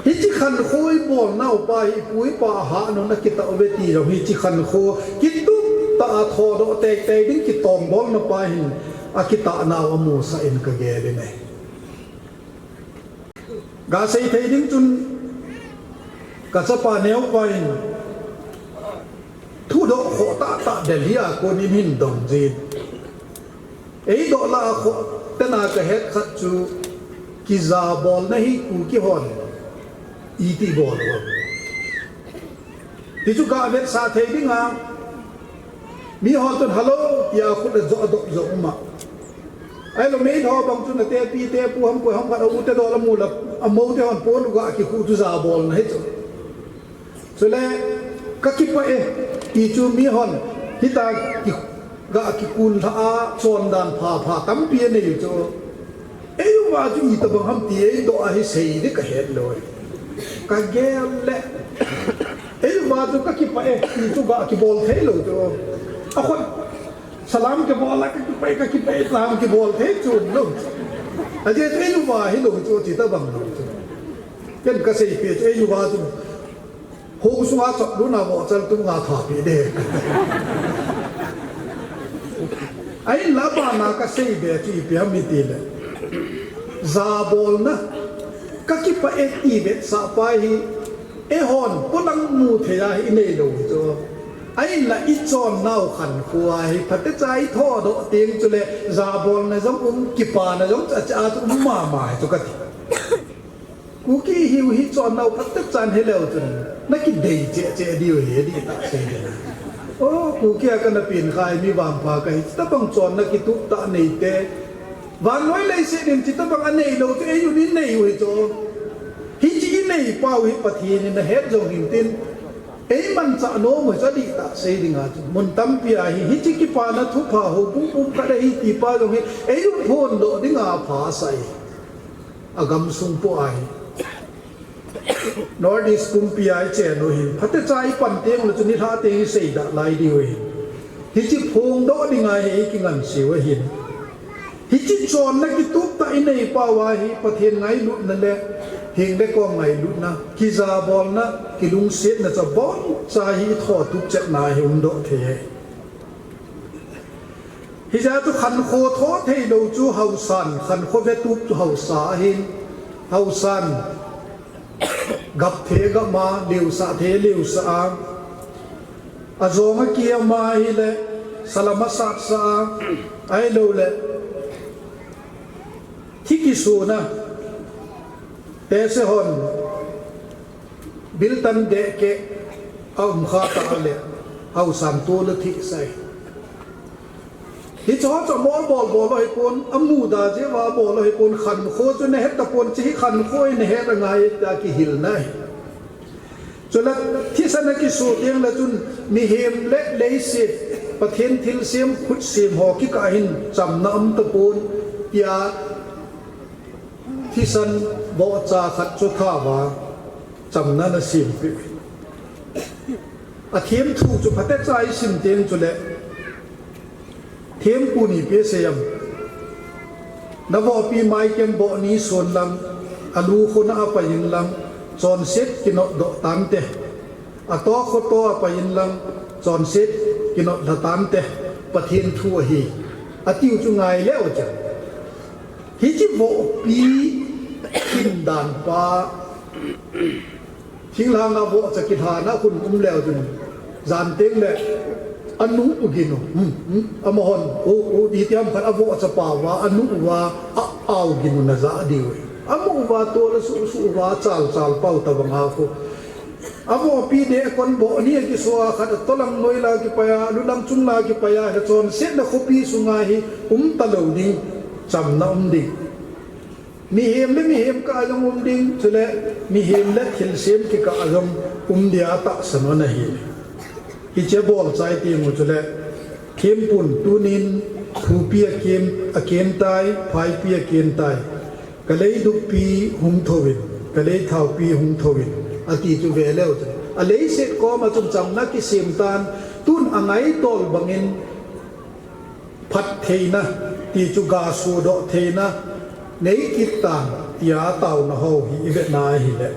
Hiche khankho i bolnau pa hi ipu ipa a hah nau na kitah uve ti jong, hiche khankho kitup tah a thodoh teitei ding kitongbolna pa hin akitah nau amusah in ka gel in ahi. Ga sei thei ding chun ka chapa neo pa in thudoh khoh tahtah Delhi a kon in hin dong jin. Eidoh lah a khoh tena ka het khat chu kijabolna hi Kuki hon iti bol u ham. Ti chu ga vetsah thei dinga, mi hon chun hello tia khut ajoh adoh jong um a. Ahilou meilhou bang chun atepi tepu ham koi ham khat a u te dol amu la, amou te hon pon u ga kikhu chu jabolna hi chu. Chule ka kipah e, ti chu mi hon hita ki, ga kikun lha a chondan phapha tampi anei chu. Eiuva chu itobang ham ti eidoh a hi sei ding ka het lou. Ka gel le. Eiuva chu ka kipah e, ti chu ga kibol thei lou chu. Akhon salam kibol a ka kipah e, ka kipah e, salam kibol thei chu lou. Ajeh chu eiuva hilou chu, ti tobang lou chu. Ken ka seipeh chu eiuva chu hong sunga chot luna vohchal tunga thapeh de. Ahinla bana ka seibe chu ipi ham itile, jabolna, ka kipah e ti vetsah pa hi eihon polang mu thei a hi inei lou hi chu. Ahinla i chonnau khankho a hi phatecha i thodoh teng chule jabolna jong um, kipana jong chu acha chu um mama hi chu kati. Kuki hiu hi chonnau phatecha in heleu chun na kidei cheh cheh diu hi, adih tah sei ding. O, Kuki a kana pen khai mi vangpha kahi, chutobang chonna kitup tah neite. Vannoi leiset in chutobang anei lou chu eiyun inei u hi chu. Hiche inei pau hi Pathen in ahet jong hintin, eimanchah nom u hi chu adih tah sei dinga chu. Mun tampi a hi, hiche kipana thupha houbung pumkhat ahi ti pa jong hi, eiyun phondoh dinga apha asah e. Agamsung po ahi. North East pumpi a ichen u hin, phatecha ipan teng le chu nilhah teng iseidah lai diu ahin. Hiche phongdoh dinga hi eikingansei u ahin. Hiche chonna kitup tah inei pau a hi Pathen ngailutna le heng le kom ngailutna, kijabolna, kilungsetna chu aboncha hi ithotup chetna hi umdoh thei ahi. Hijeh a chu khankho tho theilou chu haosan, khankho vetup chu haosa ahin, haosan gap thei gap a, leusah thei leusah a, ajong akiam ahile salam asatsah a, ahiloule thi kisona, tehse hon biltan dehkeh aum kha tah le haosan tol athihsah e. Hicheho chu amol bol bol u ahipon, amuda jeh uva abol u ahipon, khankho chu nahet tapon, hiche hi khankho hi nahet angai tia kihilna ahi. Chule thisan akiso teng le chun mihem le leiset, Pathen thilsem khutsem ho kikah hin chamna um tapon tia thisan vohcha khat chu thauva chamna ana sempeh. Athemthu chu phatecha isim teng chule thempu ni ipi asei em? Navohpi maikem boh ni son lang, alu khona apai inlang, chonset kinotdoh tante. Atoh khoto apai inlang, chonset kinotlha tante. Pathen thu ahi, atiu chu ngai leu chun. Hiche vohpi kindan pa, thinglhanga vohcha kilhana khun um leu chun, jan teng le Anu u gin u, hmm, hmm, amahon, u, u, iti ham khat avoh chapa uva, anu uva, a, au gin u na ja diu. Amu uva tol a su, su uva, chal, chal pau ta banga khu. Avohpi de kon bo ni a kiso a khat a tolang noi la kipai a, lulang chung la kipai a, he chonsetna khopi sunga hi um ta lou ding, chamna um ding. Mihem le mihem kah a jong um ding, chule mihem le thilsem kikah a jong um dia tahsan u ahi. Hiche bol chai teng u chule, thempun tunin thupi a kem, a kem tai, phaipi a kem tai. Ka lei duppi hung thouvin, ka lei thaupi hung thouvin, ati chu ve leu chun. A leiset kom a chun chamna kisem tan, tun a ngaitol bangin phat theina, ti chu ga sudoh theina, nei kit tan, tia tauna ho hi i vetna ahile.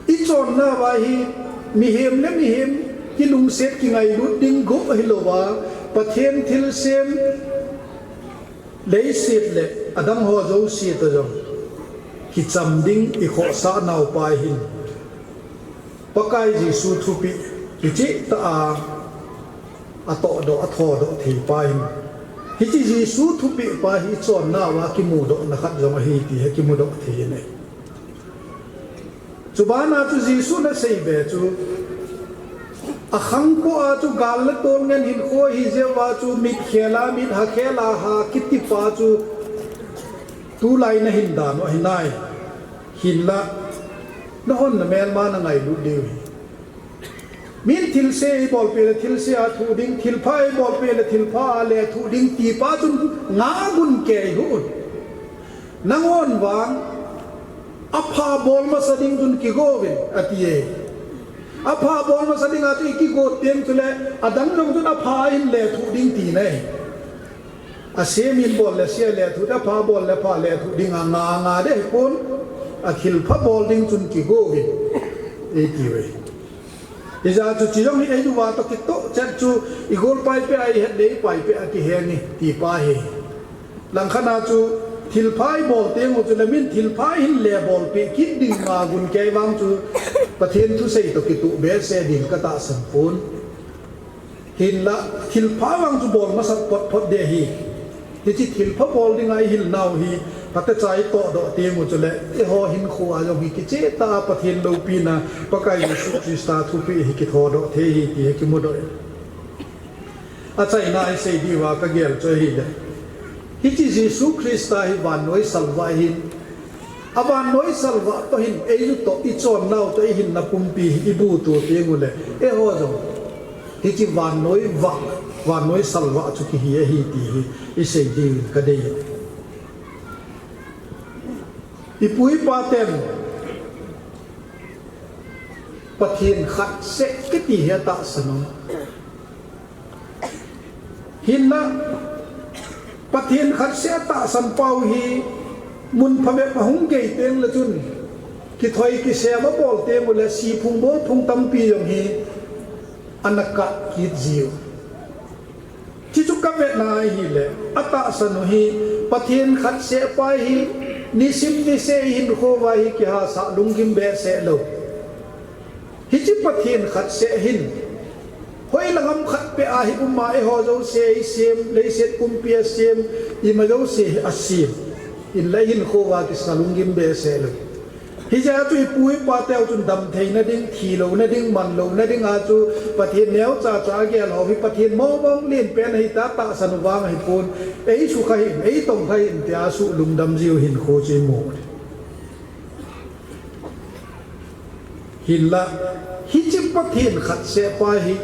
I chonna uva hi, mihem le mihem, kilungset kingailut ding go ahi louva, Pathen thilsem, leiset le adang ho jouse toh jong kicham ding i khohsah nau pa hin, Pakai Jesu thupeh kicheh tah a, a tohdoh, a thodoh thei pa hin, hiche Jesu thupeh pa hi i chonna uva kimudohna khat jong ahi ti hi kimudoh thei in ahi. Chubana chu Jesu na seibe chu, a khangko a chu gal le tol ngen hinkho hi jeh uva chu mit khel a, mit ha khel a ha kiti pa chu tulai na hin dan u ahi nai. Hinla, nahon na melma na ngailut diu hi. Min thilse eibolpeh le thilse a thuh ding, thilpha eibolpeh le thilpha a le thuh ding ti pa chun nga gun kei hu un. Nanghon vang, apha bol masa ding chun kigo uvin, ati e. Apha bol masa ding a chu i kigo teng chule, adang jong chun apha ahin le thuh ding ti nai. Asem in bol le se le thuh, apha bol le pha le thuh ding a nga nga de pon, a thilpha bol ding chun kigo uvin, eiti uve. Hijeh chun hiche jong hi einu va toh kitoh chet chu i gol pai peh a i het dei pai peh a kihe ni ti pa hi. Langkhat a chu thilpha i bol teng u chule min thilpha hin le bolpeh kit ding nga gun kei vang chu Pathen thusei toh kituh behseh ding ka tahsan pon. Hinla, thilpha vang chu bol masat phot phot ding ahi. Hiche thilpha bol dinga i hil nau hi, phatecha i tohdoh teng u chule, eiho hinkho a jong hi kicheh tah a Pathen loupina, Pakai Jesu Christa thupeh hi kithodoh thei ahi ti hi kimudoh e. Achaina a i sei diuva ka gel chu ahile, hiche Jesu Christa hi vannoi salvah ahin, a vannoi salvah toh hin, eiju toh, i chonnau toh, i hinna pumpi hi i buto teng u le, eiho jong hiche vannoi vah, vannoi salvah chu kihi ahi ti hi i sei diuvin ka dei. I pu i pa ten Pathen khat seh kiti hi atahsan u. Hinla, Pathen khat seh atahsan pau hi mun phabep a hung gei teng le chun, kithoi kisem abol teng u le si phung bol phung tampi jong hi ana kah kit jiu. Hichu ka vetna ahile, atahsan u hi, Pathen khat seh pa hi, nisim niseh i hinkho uva hi kihasah lunggim behseh lou. Hiche Pathen khat seh hin, hoilang ham khat peh a hi um a eiho jouse eisem, leiset pumpi a sem, ima jouse hi asem. Hinla i hinkho uva kisa lunggim behseh lou. Hijeh a chu i pu i pa teu chun damtheina ding, thilouna ding, manlouna ding a chu Pathen neocha cha a gel ho hi Pathen mong mong len pen ahi tia tahsan u vang ahi pon, ei sukha hih in, ei tongkha hih in tia asuh lungdam jiu hinkho chu i mu. Hinla, hiche Pathen khat seh pa hi,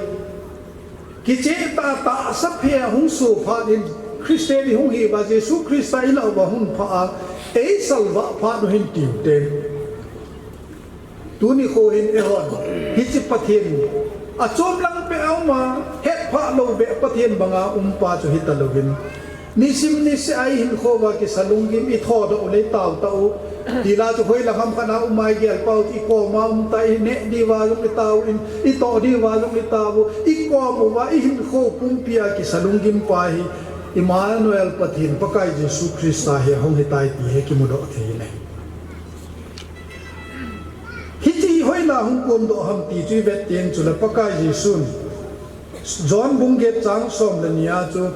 kicheh tah a tahsa phe a hung soh phat in, Christian i hung hi uva Jesu Christa i lah uva hung pha a, ei salvah phat u hin tiu teng. Tuni kho hin eihon, hiche Pathen, achom lang peh a um a, hetphah lou beh Pathen banga um pa chu hita louvin. Nisim niseh a i hinkho uva kisa lunggim i thodoh u le i tao tah u. Hinla chu hoilang ham khat a um a i gel pau chu i kom a um ta i neh diuva jong i tao in, i toh diuva jong i tao u. I kom uva i hinkho pumpi a kisa lunggim pa hi Emmanuel Pathen Pakai Jesu Christa hi ahung hitai ti hi kimudoh thei in ahi. Hiche hi hoilai a hung komdoh ham ti chu i vet teng chule Pakai Jesun John bung get chang som le ni a chu,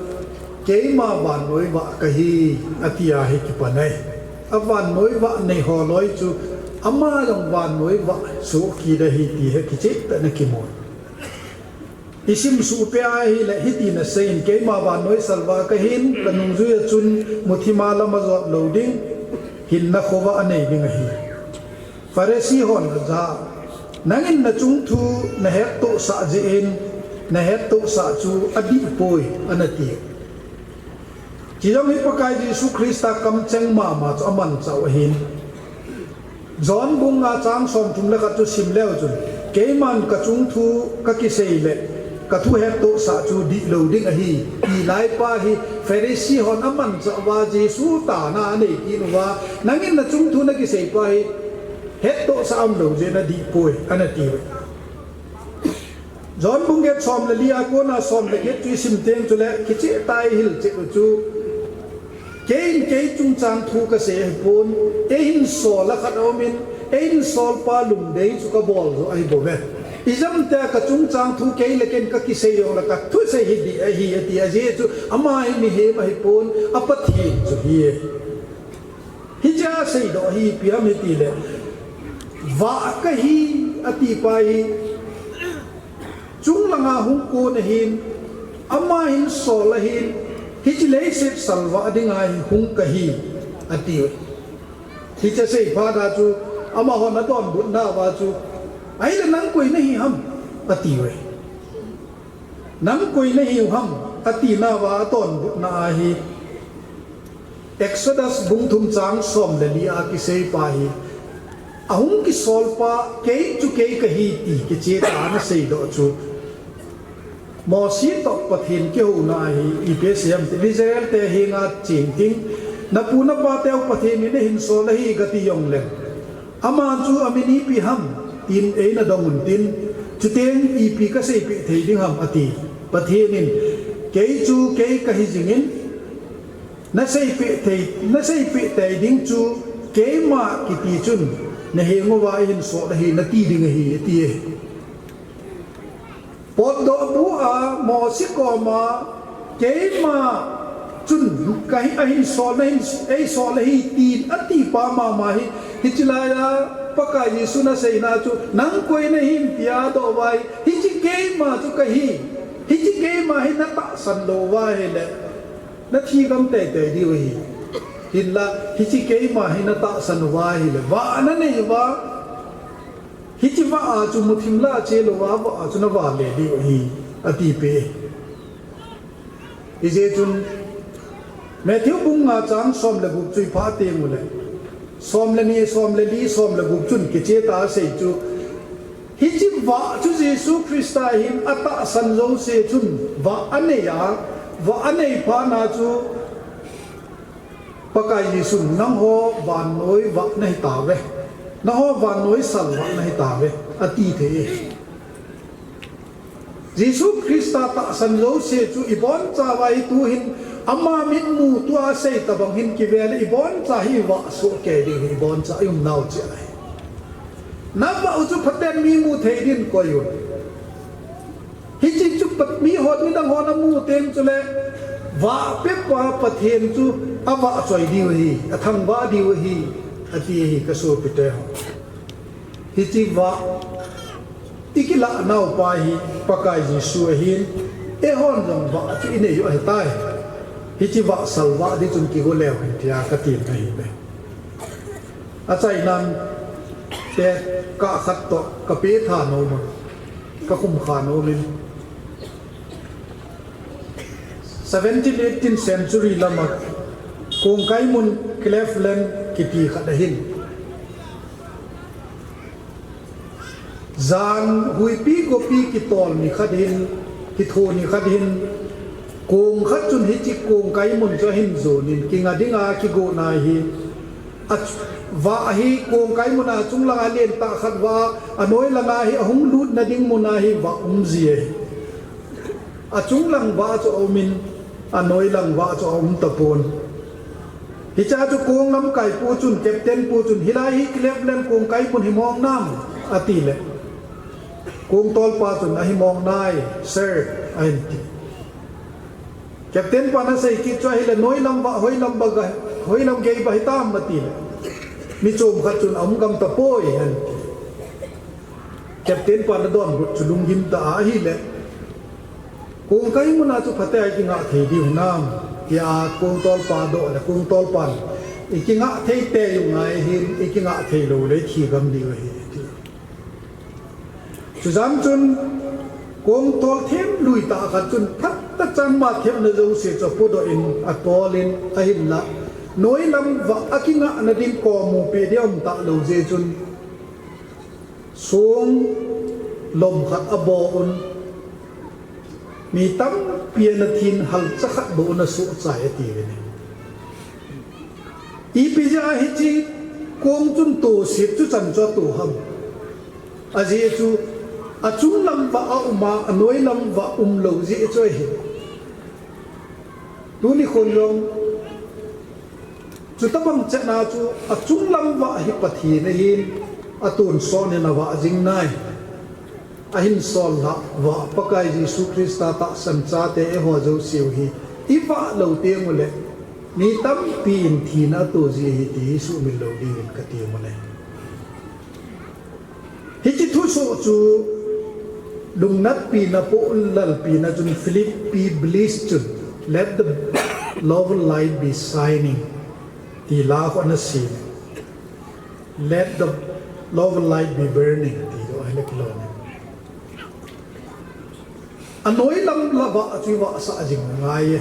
"Keima vannoi vah kahi," ati a hi kipan ahi. A vannoi vah nei ho loi chu, ama jong vannoi vah soh kit ahi ti hi kicheh tah in akimu. I sim suh peh a ahile hiti in asei in, "Keima vannoi salvah kahin, ka nungjui a chun muthim a lam ajot lou ding, hinna khovah anei ding ahi." Pharisee hon aja, "Nangin na chung thu na hettohsah jeh in, na hettohsah chu adih poi," ana ti. Chujong hi Pakai Jesu Christa kamcheng mama chu amanchah u ahin. John bung nga chang som thum le khat chu sim leu chun, "Keiman ka chung thu ka kisei le ka thu hettohsah chu dihlou ding ahi," ti lai pa hi Pharisee hon amanchah uva Jesu tana anei kit uva, "Nangin na chung thu na kisei pa hi hettohsah umlou jeh in adih poi," ana ti uve. John bung get som le li a kona som le get chu i sim teng chule kicheh tah in i hilchet u chu, keiin kei chungchang thu kasei ahipon, eihin sol a khat aumin, eihin sol pa lungdei chu kabol joh ahi bouve. Ijemtia ka chungchang thu kei le keiin ka kisei jongle ka thusei hi dih ahi ati, ajeh chu ama hi mihem ahipon, a Pathen chu ahi. Hichea seidoh hi ipi ham itile, "Vah kahi," ati pa hi, chunglanga hung kon ahin, ama hin sol ahin, hiche leiset salvah dinga hi hung kahi, ati. Hiche asei phat a chu, amahon adonbutna uva chu, "Ahile nang koi nahi ham?" ati uve. "Nang koi nahiu ham?" ati nauva adonbutna ahi. Exodus bung thum chang som le li a kisei pa hi, ahung kisol pa, "Kei chu kei kahi," ti kicheh tah in aseidoh chu, Mosi toh Pathen kihouna ahi. Ipi asei ham itile, "Israel te henga cheng ting, napu napa teu Pathen in eihin sol ahi kati jongleng, ama chu amin ipi ham tin eina dong untin, chuteng ipi kaseipeh thei ding ham," ati. Pathen in, "Kei chu kei kahi jingin, naseipeh thei, naseipeh tei ding chu keima kiti chun nahenguva eihin sol ahi nati ding ahi," ati e. Potdoh bu a Mosi koma, "Keima chun kahi, ahin sol, nahin, eisol ahi," tin ati pa mama hi, hiche laiya Pakai Jesun aseina chu, "Nang koi nahim?" tia adoh uva hi, hiche keima chu kahi, hiche keima hi natahsan lou uva ahile, nathi gam teitei diu ahi. Hinla, hiche keima hi natahsan uva ahile, vah nanei uva, hiche vah a chu muthim lah a che louva, vah a chu navah le diu ahi, atipeh. Hijeh chun, Matthew bung nga chang som le gup chu iphah teng ule, som le ni, som le li, som le gup chun kicheh tah a asei chu, hiche vah chu Jesu Christa hin atahsan jouse chun vah anei a, vah anei phat na chu, Pakai Jesun, "Nangho vannoi vah nahitauve, nangho vannoi salvah nahitauve," ati thei e. Jesu Christa tahsan jouse chu ibonchauva hi tuhin ama mitmu tua asei tobang hin kivel le iboncha hi vah soh kei ding hi, iboncha i umnau cheh ahi. Navah u chu phaten mi mu thei din koi un. Hiche chu Pat-, mihon, midang hon amu teng chule, vah pepa Pathen chu avahchoi diu ahi, athangvah diu ahi, ati ahi kasopiteho. Hiche vah ikilah naupa hi Pakai Jesu ahin, eihon jong vah chu inei u ahitai. Hiche vah salvah ding chun kigo leu hen tia katin ahiuve. Achainan te kah khat toh kapeh tha nom a, kakhum kha nom in. Seventeen, eighteen century lama kongkai mun Cleveland kiti khat ahin. Jan huipi gopi kitol ni khat hin, kitho ni khat hin, kong khat chun hiche kongkai mun chu ahin jonin, kinga dinga kigo na hi, a ch-, vah hi kongkai mun a chunglang a lentah khat vah, anoi langa hi ahung lutna ding mun a hi vah um ji ahi. Achunglang vah chu aumin, anoi lang vah chu aum tapon. Hichea chu kong lamkai pu chun, captain pu chun, "Hilai hi Cleveland kongkai mun hi mong nam?" atile, kong tolpa chun, "Ahi mong nai, sir. Ahin ti. Captain pan asei kit chu ahile, noilam vah, hoilam ba ga, hoilam gei ba hitam ati le, mi chom khat chun aum gam tapoi ahin ti. Captain pan adonbut chu lunggim tah a ahile, kong kai muna chu phatea ikingah thei diu hinam, tia kongtolpa adoh le, kongtolpan, ikingah thei tei u ngai hin, ikingah thei lou le ithi gam diu ahi, ati. Chujan chun kongtol themlui tah khat chun phatechan ama thepna jouse chu apodoh in atol in ahinla, noilam vah akingahna ding kom mu peh ding aum talou jeh chun, song lom khat abou un, mi tampi ana thin, halcha khat bou ana sohchai atiuvin ahi. Ipi jeh a hiche kong chun toset chu chan chu ato ham? Ajeh chu achung lam vah aum a, anoi lam vah umlou jeh chu ahi. Tuni khon jong chutobang chetna chu achung lam vah hi Pathen ahin, atonsot in avah jing nai. Ahin sol lhah vah Pakai Jesu Christa tahsan chate eiho jouseu hi ivah lou teng uleh, mi tampi in thina ato ji ahi ti hi suhmil lou diuvin kati u ahi. Hiche thusoh chu lungnatpina, polalpina chun Philip P. Bliss chun, "Let the love light be shining," ti la khu ana sem. "Let the love light be burning," ti chu ahile kilom e. Anoi lam la vah chu ivahsah jing ngai e.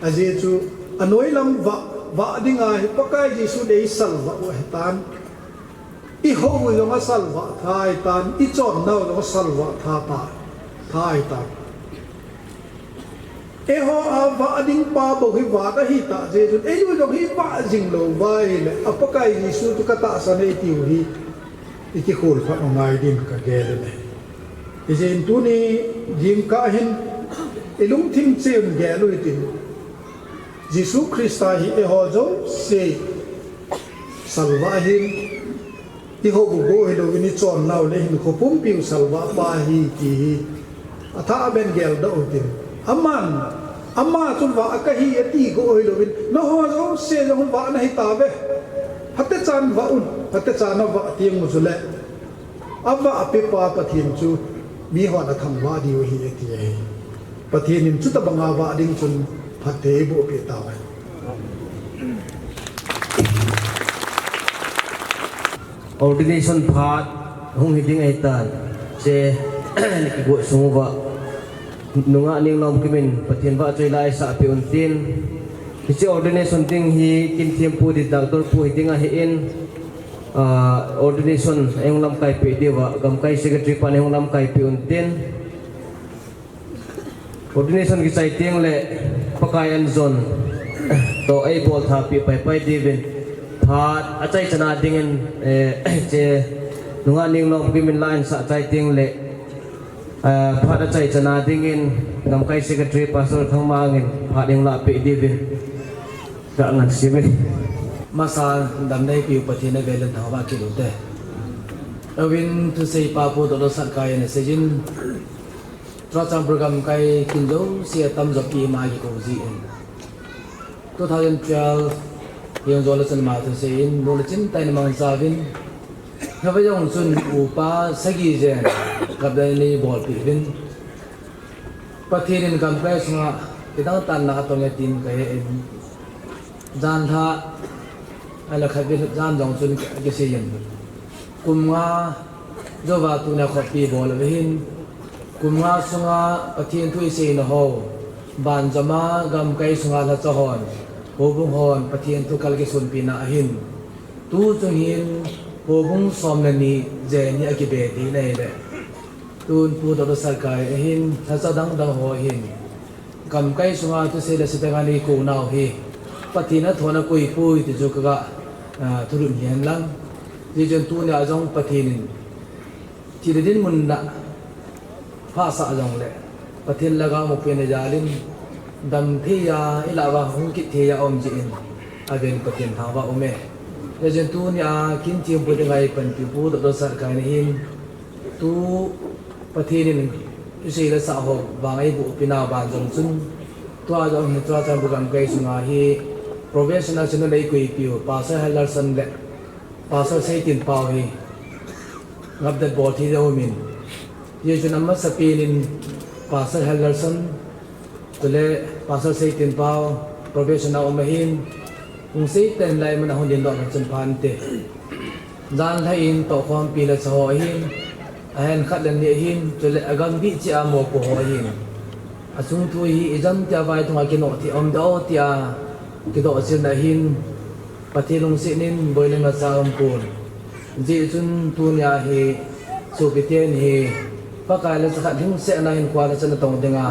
Ajeh chu anoi lam vah, vah dinga hi Pakai Jesu le isalvah u ahitan. Ihou u jong asalvah tha ahitan, ichonnau jong asalvah tha ta, tha ahitan. Eiho a vah ding pa bou hi vat ahitah jeh chun, eiho jong hi vah jing lou uva ahile, a Pakai Jesu chu katahsan e itiu hi, ikikhol phat u ngai din kagel u ahi. Hijeh in tuni jingkah hin, ilungthim cheh un gel u hitin, Jesu Christa hi eiho jouse salvah ahin, ihou u bou hilouvin ichonnau le hinkho pumpiu salvah pa ahi ti hi athah ben geldoh u hitin. Aman, ama chun vah kahi ati go hilouvin, nangho jouse jong vah nahitauve. Phatechan vah un, phatechan avah teng u chule, avah pepa Pathen chu mihon athangvah diu ahi ati ahi. Pathen in chutobanga vah ding chun phatthei eiboh peh tauhen. Ordination phat hung hi ding ahitan, hiche kigot sung uva nungah Ninglomkim in Pathen vahchoi la eisah peh untin, hiche ordination ding hi kin thempu ding, doctor pu hi ding ahin, ah, ordination eihung lamkai peh diuva Gamkai Secretary pan eihung lamkai peh untin. Ordination kichai teng le Pakai anjon toh eibol tha peh paipai diuvin, phat achai chana dingin, eh, hiche nungah Ninglomkim in la eisah chai teng le, eh, phat achai chana dingin Gamkai Secretary Pastor Thangmang in phat eihung lah peh diuvin. Ka ngan simin. Masa damna eipeu Pathen avel in thangvah kit u hite. Avin thusei pa Pu Doctor Satkai in asei jin, Churachandpur Gamkai kin jouse atamjo pi ma kikou jin, two thousand twelve hijong le chun ama thusei in, moh le chintah in amangcha uvin, hiva jong chun upa sagi jen kap dan in eibolpeh uvin, Pathen in Gamkai sunga kidang tah in na atong e tin kahe in, jan lha, ahile khatvei jan jong chun kisei in, kum nga jouva tunia khoppi bol ahin, kum nga sunga Pathen thu isei na ho, banjom a Gamkai sunga lhacha hon, houbung hon Pathen thu kal kisunpi na ahin, tu chung hin houbung som le ni jen hi akibe ding ahile, tun Pu Doctor Satkai ahin, lhacha dang dang ho ahin, Gamkai sunga thusei le setanga neikou nau hi Pathen athon a koipoi ti chu kaga, ah, thulhut hihen lang. Hijeh chun tunia jong Pathen in thina dinmun a phasah jongle, Pathen lhagao mopina jal in, damthei a ilah uva hung kit thei a um jeh in, avel in Pathen thangvah um e. Hijeh chun tunia kin thempu dinga eipanpi Pu Doctor Satkai in ahin, tu Pathen in Isei le sah ho vang eiboh pi nau ban jong chun, tua jong hi Churachandpur gamkai sunga hi probationer chun eikoi piu Pastor Henderson le Pastor Seitinpao hi ngapdet bol thei ding aumin, hijeh chun amasapen in Pastor Henderson chule Pastor Seitinpao probationer um ahin, hung seiten lai mun a hung dingdoh chun phante. Jan lhai in tohkhompi le sa ho ahin, ahen khat le ni ahin, chule agam bih cheh a mopo ho ahin. Achung thu hi ijam tia vai thunga kinoh thei um ding o tia kidoh chilna ahin, Pathen lungset in boina ngacha umpon. Hijeh chun tunia hi sopiten hi Pakai lhacha khat lhingsetna hinkho lhacha natong dinga,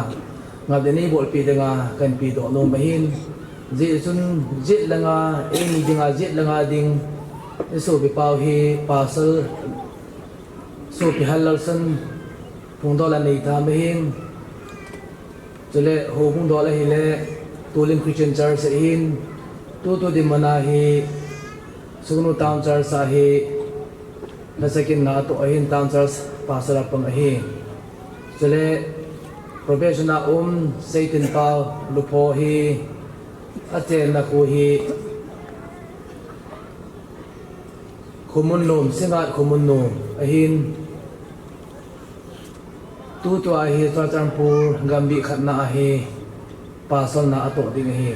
ngapdet neibolpeh dinga kahin pedoh nom ahin. Hijeh chun jet langa, eini dinga jet langa ding, isopipau hi Pastor Sopi Henderson phungdoh la neitham ahin. Chule houbung doh la hile Tulim Christian Church ahin, tutu dinmun a hi Sugnu Town Church a hi lhacha kin nga atoh ahin, Town Church Pastor a pang ahi. Chule probationer um Seitinpao Lupho hi achenna khu hi Khomunnom, Singngat Khomunnom ahin, tutua hi Churachandpur gambih khatna a hi pastorna atoh ding ahi.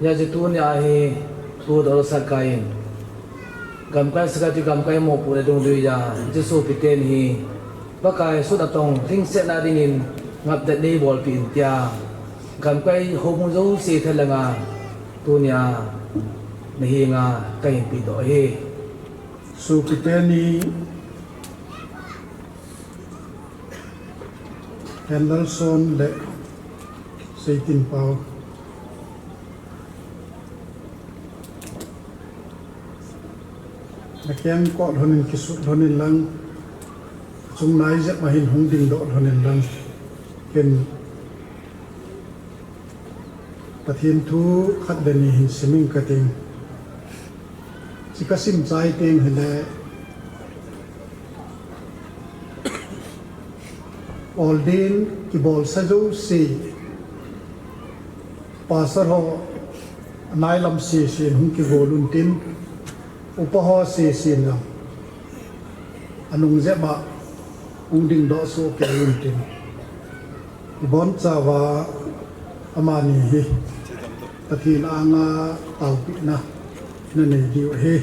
Hijeh chun tunia hi tudoh sat kai in gamkai secretary, gamkai mopo le dungjuiya, hiche sopiten hi Pakai sut atong lhingsetna dingin ngapdet neibolpeh in tia gamkai houbung jouse thalhenga tunia nahenga kahin pedoh ahi. Sopiteni Henderson le Seitinpao, nakeng kot lhonin kisut lhonin lang, chung nai jep a hin hung dingdoh lhonin lang, ken Pathen thu khat le ni hin siming kating. Hiche kasim chai teng hile, ordain kibolsa jouse, pastor ho nailam sesen hung kigol untin, upa ho sesen jong anung jep a hung dingdoh soh kei untin, ibonchauva amani hi Pathen anga taopehna nanei diu ahi.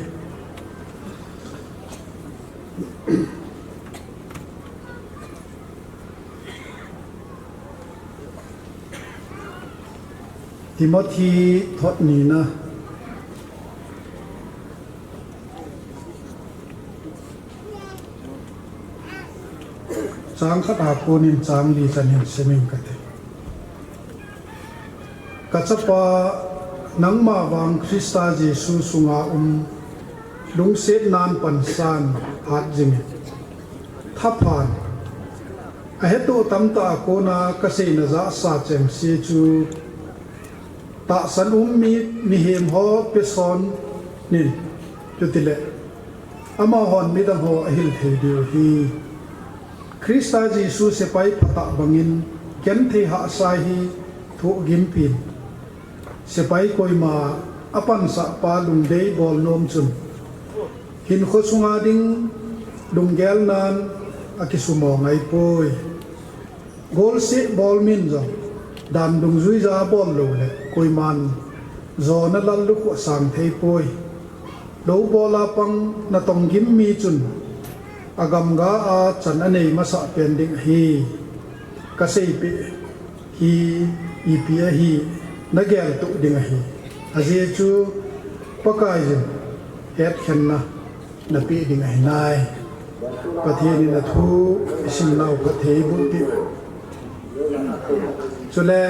Timothy thot nina, chang khat a konin chang li chan hin siming kate. Kachapa, nangma vang Christa Jesu sunga um lungsetnan pansan hatjingin, thaphan, ahettoh tamtah a kona kaseina jahsa chengse chu tahsan um mi mihem ho pesonin, chutile amahon midang ho ahil thei diu ahi. Christa Jesu sepai phatah bangin genthei hahsa hi thohgimpin, sepai koima apansahpa lungdei bol nom chun hinkho sunga ding lunggelnan akisumo ngaipoi. Golseh bol min jong dan dungjuija bol loule koiman jona lallukhuh asang theipoi. Lou bola pang natong gim mi chun agamga a chan anei masah pen ding ahi. Kaseipeh hi ipi ahi nageltoh ding ahi. Ajeh chu Pakaiyin hetkhenna napeh ding ahinai. Pathen in athu isimnau phatthei eiboh peh. Chule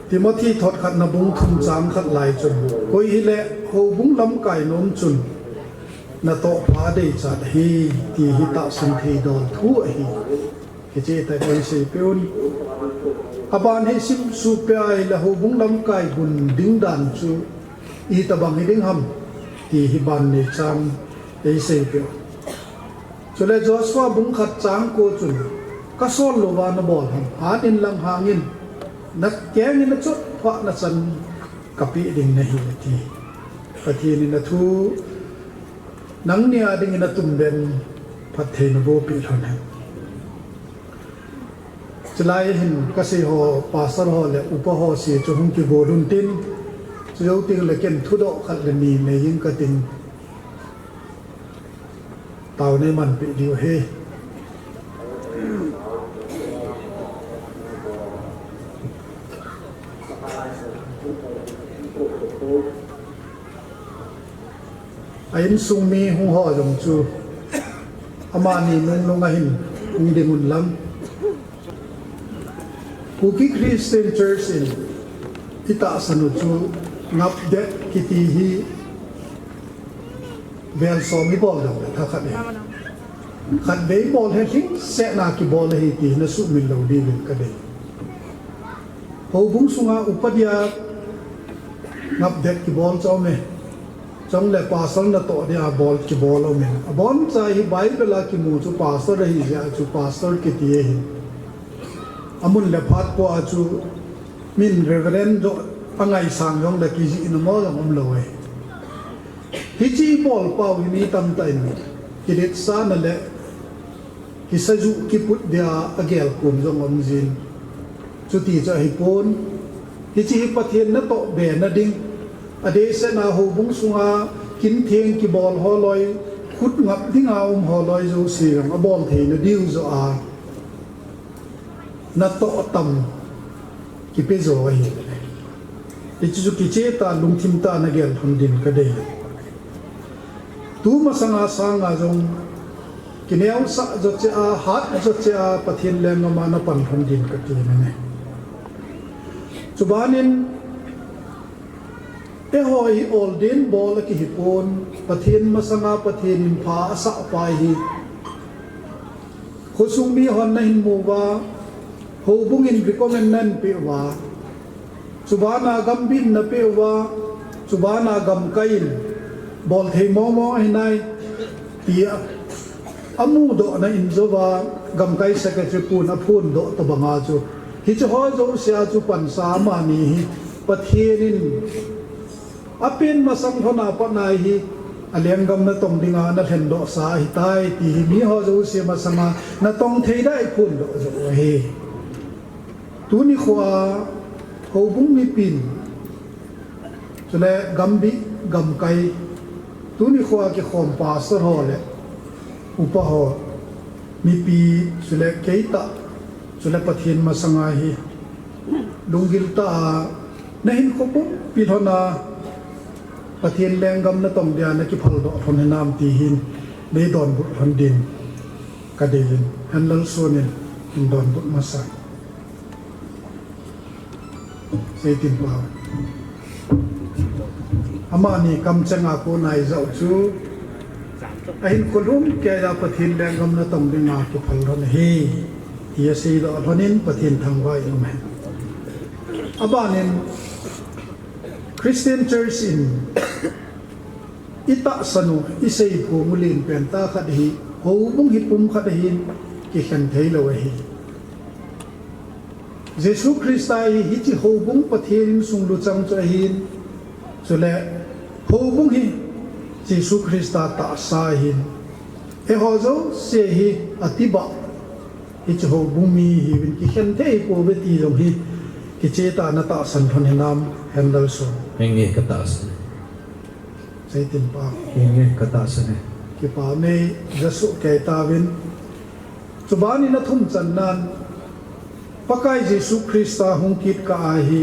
Timothy thot khatna bung thum chang khat lai chun, koi hile houbung lamkai nom chun natoh pha deichat ahi, ti hi tahsan thei dol thu ahi. Hiche tah kahin seipeh un. Aban hi simsuh peh ahile houbung lamkai gun ding dan chu itobang hiding ham, ti hi ban neichan eiseipeh un. Chule Joshua bung khat chang ko chun, "Kasol louva nabol ham, hat in lang hangin, nakeng in achot phat nachan kapeh ding nahi," ati. Pathen in athu nangni a dingin atum ben phatthei naboh peh lhon hen. Chulai hin kasei ho, pastor ho le upa ho se chu hung kibol un tin, chujou teng le ken thudoh khat le ni nei ing kating. Tao nei manpeh diu ahi. A insung mi hung ho jong chu amani nungnung a hin hung ding un lang. Kuki Christian Church in itahsan u chu ngapdet kiti hi vel som ibol jong le tha khat ahi. Khatvei bol hi lhingsetna kibol ahi ti hi nasuhmil lou diuvin kadei. Houbung sunga upa dia ngapdet kibol chu aume. Chule pastor natoh dia bol kibol aume. Aboncha hi Bible a kimu chu pastor ahi jeh a chu pastor kiti ahi. Amun le phat po a chu min Reverend joh angaisang jong le kijih na mo jong umlou ahi. Hiche ibol pau hi mi tamtah in kiletsahna le kisaju kiput dia agel kom jong aum jin. Chuti chu ahipon, hiche hi Pathen natoh be na ding, adehset na houbung sunga kintheng kibol ho loi, khut ngap dinga um ho loi jouse jong abol theina diu joh a natoh tam kipe jo ahi. Hichu chu kicheh tah lungthim tah a nagel lhon din kadei. Tumasanga sanga jong kineosah jo cheh a, hat jo cheh a Pathen lenggam a napan lhon din kati nange. Chubanin eiho hi ol din bol a kihipon, Pathen masanga Pathen in pha asah pa hi. Khosung mihon nahin mu uva, houbung in recommend nahin peh uva, chubana gambih in napeh uva, chubana gamkai in bol thei mong mong ahi nai, tia amudohna in jouva, gamkai secretary pun aphondoh tobanga chu, hiche ho jouse a chu pansa amani hi Pathen in apen masang lhon a pat nai hi, alenggam natong dinga nalhendoh sa ahitai, ti hi miho jouse masanga natong thei dia iphondoh joh u ahi. Tuni khoa houbung mipin, chule gambih gamkai, tuni khoa kikhom pastor ho le upa ho, mipi, chule keitah, chule Pathen masanga hi lunggil tah a nahin khopumpi lhon a, Pathen lenggam natong dia nakiphaldoh lhon hinam ti hin neidonbut lhon din kadei in, Henlalson in hin donbut masa. Seitin pao. Amani kamcheng a kona ijah u chu, ahinkho lhum keiya Pathen lenggam natong dinga kiphal lhon ahi, tia seidoh lhon in Pathen thangvah in um hen. Abanin Christian Church in itahsan u, iseiphong u lenpen tah khat hi, houbung hi pumkhat ahin kikhen theilou ahi. Jesu Christa hi hiche houbung Pathen insung luchang chu ahin, chule houbung hi Jesu Christa tahsa ahin, eiho jouse hi atibah hiche houbung mi ihiuvin kikhen thei pouve ti jong hi kicheh tah a natahsan lhon hinam, Henlalson? Henge, katahsan e. Seitin pao. Henge, katahsan e. Kipa nei, jasoh kei tauvin. Chubanin athum channan, Pakai Jesu Christa hung kit kah a hi,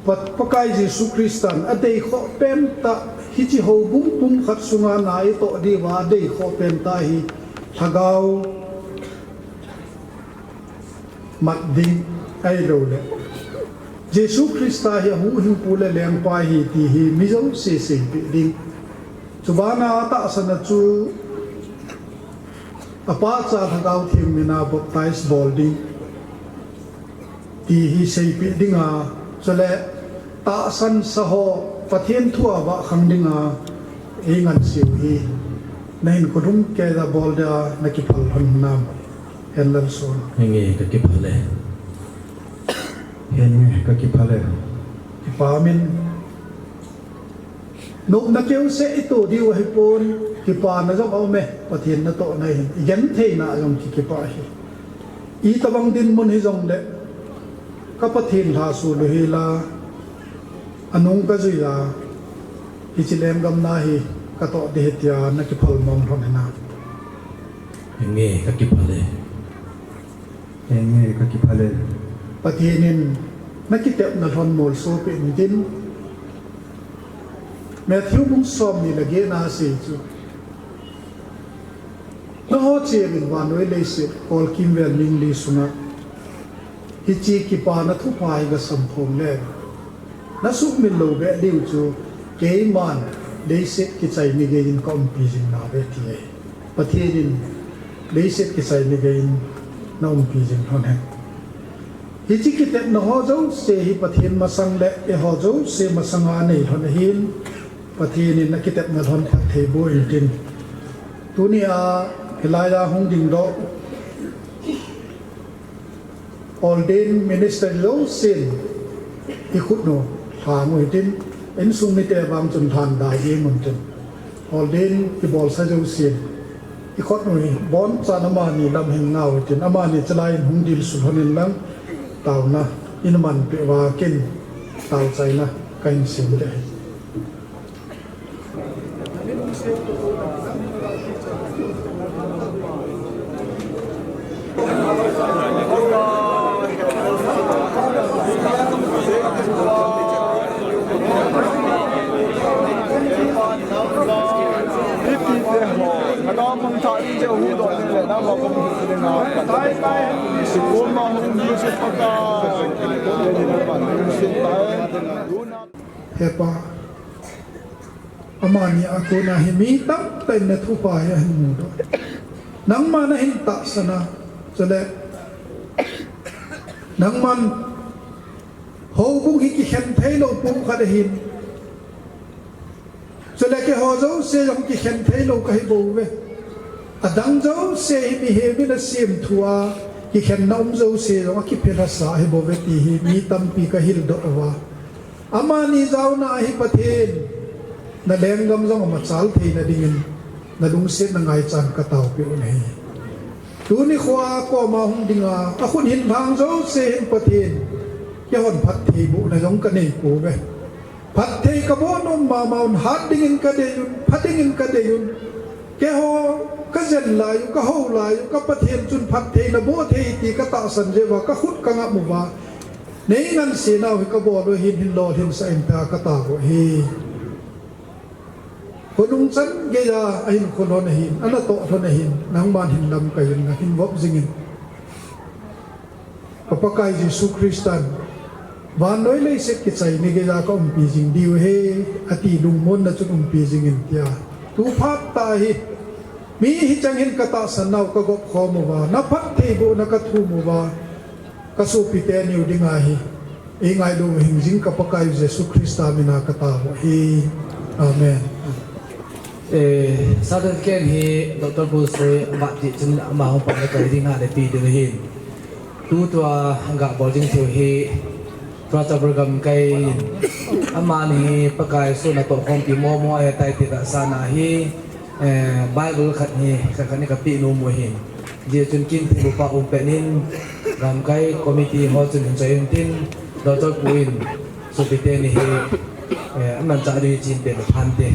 Pa-, Pakai Jesu Christan adeikhoh pentah, hiche houbung pumkhat sunga na itoh diuva adeikhoh pentah hi lhagao mat ding ahiloule Jesu Christa hi ahuhhingpu le lengpa ahi ti hi mi jouse seipeh ding. Chubana atahsan a chu apacha Lhagao Theng mina baptize bol ding ti hi seipeh dinga, chule tahsan sa ho Pathen thua vahkhang dinga einganseu hi. Na hinkho lhumkeiya bol dia na kiphal lhon hinam? Henlalson. Henge, ka kiphal e. Henge, ka kiphal e. Kipa min. Nopna keuseh i to diu ahipon, kipana jong aum e, Pathen natohna hin. I gentheina jong ki, kipah e. Itobang dinmun hijongle, ka Pathen lhasul u hila, anung ka jui a, hiche lenggam na hi ka toh ding ahi tia na kiphal mong lhon hinam? Henge, ka kiphal e. Henge, ka kiphal e. Pathen in na kitepna lhon molso peh in tin. Matthew bung somni le get na asei chu. Nangho chengin vannoi leiset kolkimvel ningli sunga hiche kipana thupha hi ga samphong le, na sumil lou beh diu chu keiman leiset kichai ni geiyin ka umpi jing nauve, ati e. Pathen in leiset kichai ni geiyin na umpi jing lhon hen. Hiche kitepna ho jouse hi Pathen masang le eiho jouse masanga nei lhon ahin, Pathen in akitepna lhon phatthei boh in tin. Tunia hilaiya hung dingdoh ordained minister jousen ikhut u lhang u hitin, insung mite vang chun lhan dai ding un tin. Ordained kibolsa jousen ikhut u hi bonchan amani lam hin ngah u hitin, amani chalai in hung dilsu lhon in lang taona in manpeh uva ken taochaina kahin sem ding ahi. Hepa, amani a kona hi mi tamtah in na thupha hi ahin mudoh. Nangma nahin tahsan a, chule nangman houbung hi kikhen theilou pumkhat ahin. Chule keiho jouse jong kikhen theilou kahi bouve. Adang jouse hi mihem in asemthu a, kikhenna um jouse jong akiphelhasa ahi bouve ti hi mi tampi kahildoh uva. Amani jaona hi Pathen, na lenggam jong amachal theina dingin, na lungsetna ngaichan kataopeh u ahi. Tuni khoa koma hung dinga, akhut hin lhang jouse hin Pathen, keihon phattheibohna jong kanei pouve. Phatthei kaboh nom mama un, hat dingin kadei un, pha dingin kadei un. Keiho kajen lai u, kahou lai u, ka Pathen chun phatthei naboh thei ti katahsan jeh uva, kakhut kangap uva. Nei ngansena u hi kabol u hin, hin lolhinsah in tia kataovin ahi. Khonung chan geiya ahin kholhon ahin, anatoh lhon ahin, nangman hin lamkai in, nahin vop jingin. Ka Pakai Jesu Christan, vannoi leiset kichai ni geiya ka umpi jing diu ahi, ati lungmonna chun umpi jingin tia. Tu phat tah hi, mi hicheng hin katahsan nau kagop khom uva, na phattheibohna kathum uva, kasopite niu dinga hi, eingailu hing jing ka Pakai Jesu Christa mina kataovin ahi. Amen. Eh, Saturday ken hi Doctor Pu Sui amat ti chun ama hung pan le kai ding ha le pi ding ahin. Tutua gabol ding thil hi, tua Chabur gamkai in, amani hi Pakai Jesu natoh khompi momo ahitai ti tahsan ahi, eh, Bible khat hi, khat khat ni kapeh nom u ahin. Hijeh chun kin thil upa um pet in, gamkai committee ho chun hin choi un tin, Doctor Pu in, sopite ni hi, eh, amanchah ding chin pet le phante.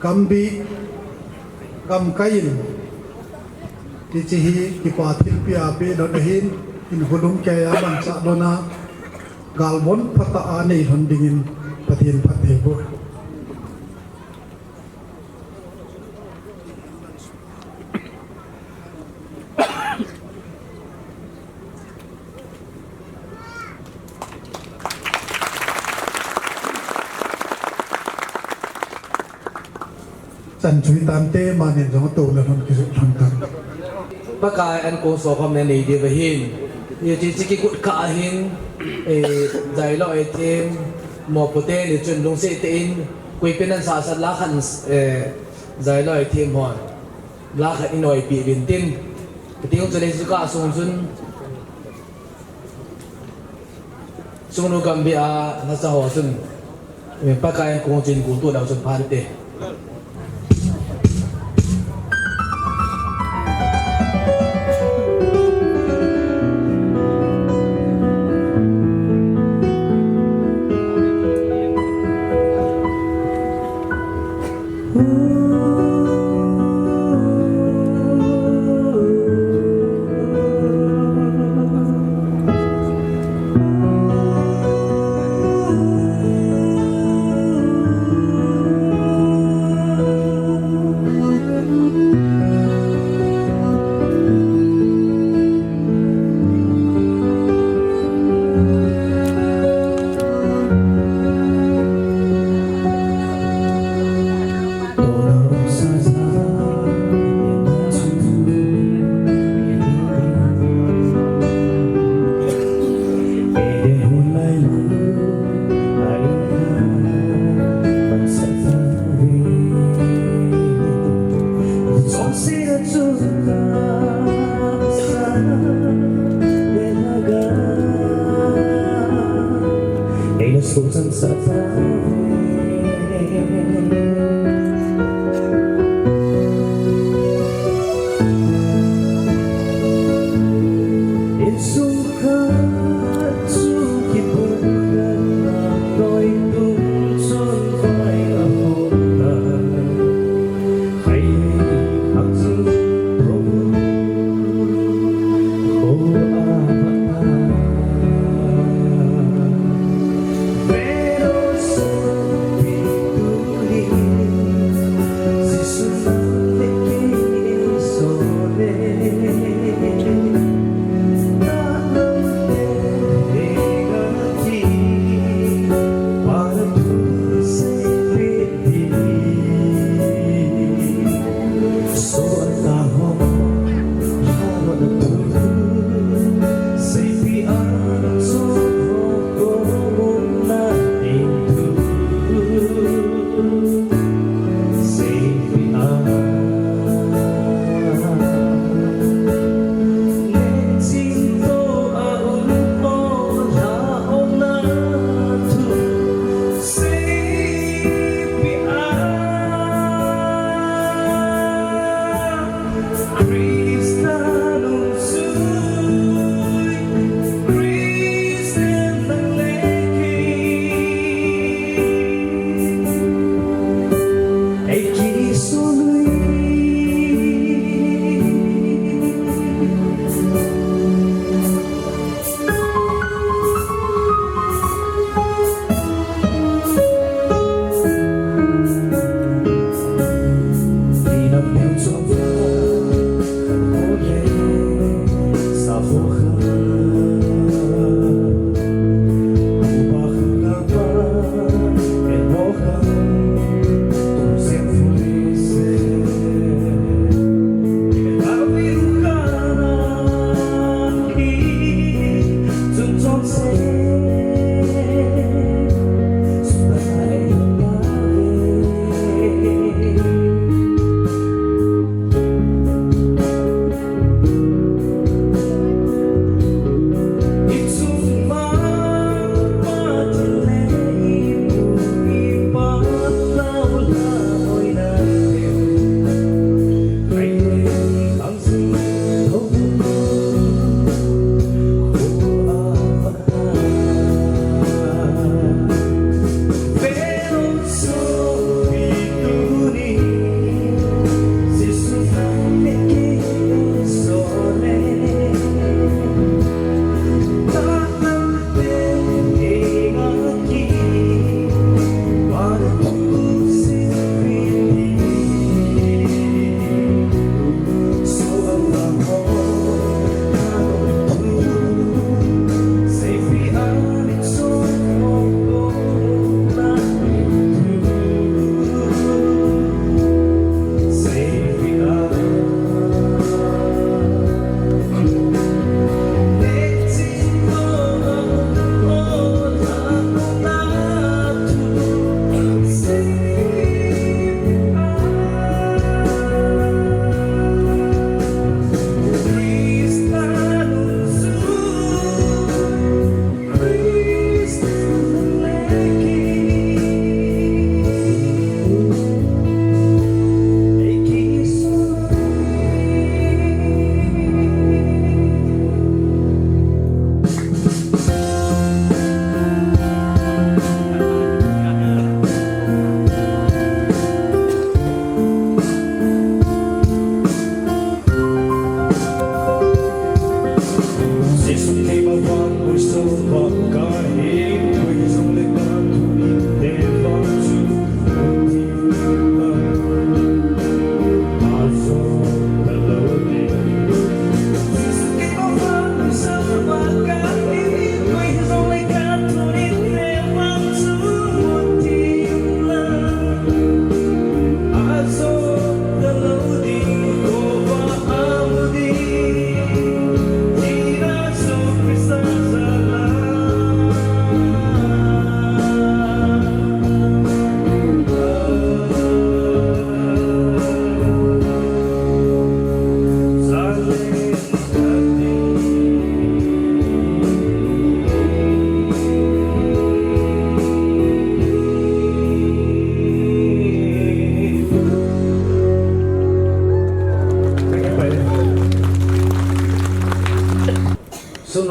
Gambih, gamkai in, hiche hi kipa thilpeh a peh lhon ahin, hinkho lungkeiya manchah lhon a, galvon phatah a nei lhon dingin Pathen phatthei boh. Chan chu hitante, manin jong atouna lhon kijoh lhon tan. Pakai ankong sokhomna nei diu ahin. Hiche, hiche kikut kah ahin, eh, Zailoi team, mopote ni chun lungset tah in, koipen ahin sahsah la khat, eh, Zailoi team hon la khat in eipe uvin tin. Kati jong chu lei chu kasung chun. Chungnu gambih a lhacha ho chun, eh, Pakai ankong chun kong tuna chun phan te.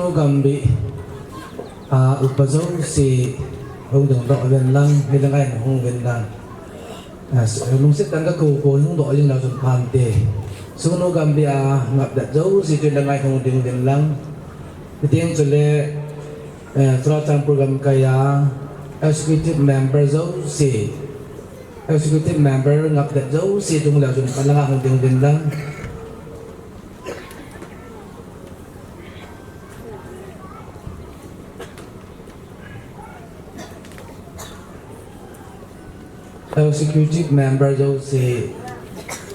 Gambi a upa jouse hung dingdoh uvin lang, hilanga hin hung uvin lang. Ah, lungset tah in kakou kou hung doh jing leu chun phante. Sungnu Gambi a ngapdet jouse chu hilanga hin hung ding uvin lang. Hiti chule, eh, Churachandpur gamkai a executive member jouse, executive member ngapdet jouse chu hung leu chun hilanga hung ding uvin lang. Executive member jouse,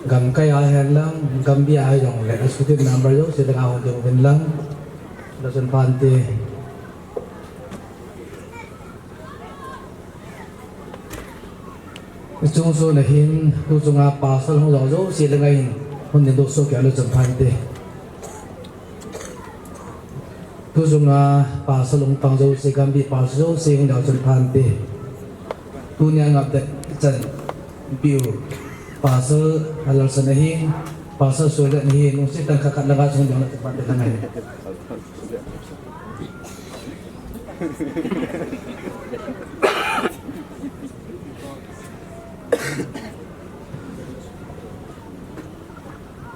gamkai a hihen lang, Gambi a hijongle, executive member jouse hilanga hung ding uvin lang. Leu chun phante. Hiche chunga hin, tu chunga pastor hung jao jouse hilanga hin, hung dingdoh soh kei leu chun phante. Tu chunga pastor hung pang jouse, Gambi pastor jouse hung leu chun phante. Tunia ngapdet chan piu pastor Alalson ahin, pastor Sulet ahin, lungset tah in khat khat langa hung ding leu chun phante hilanga hin.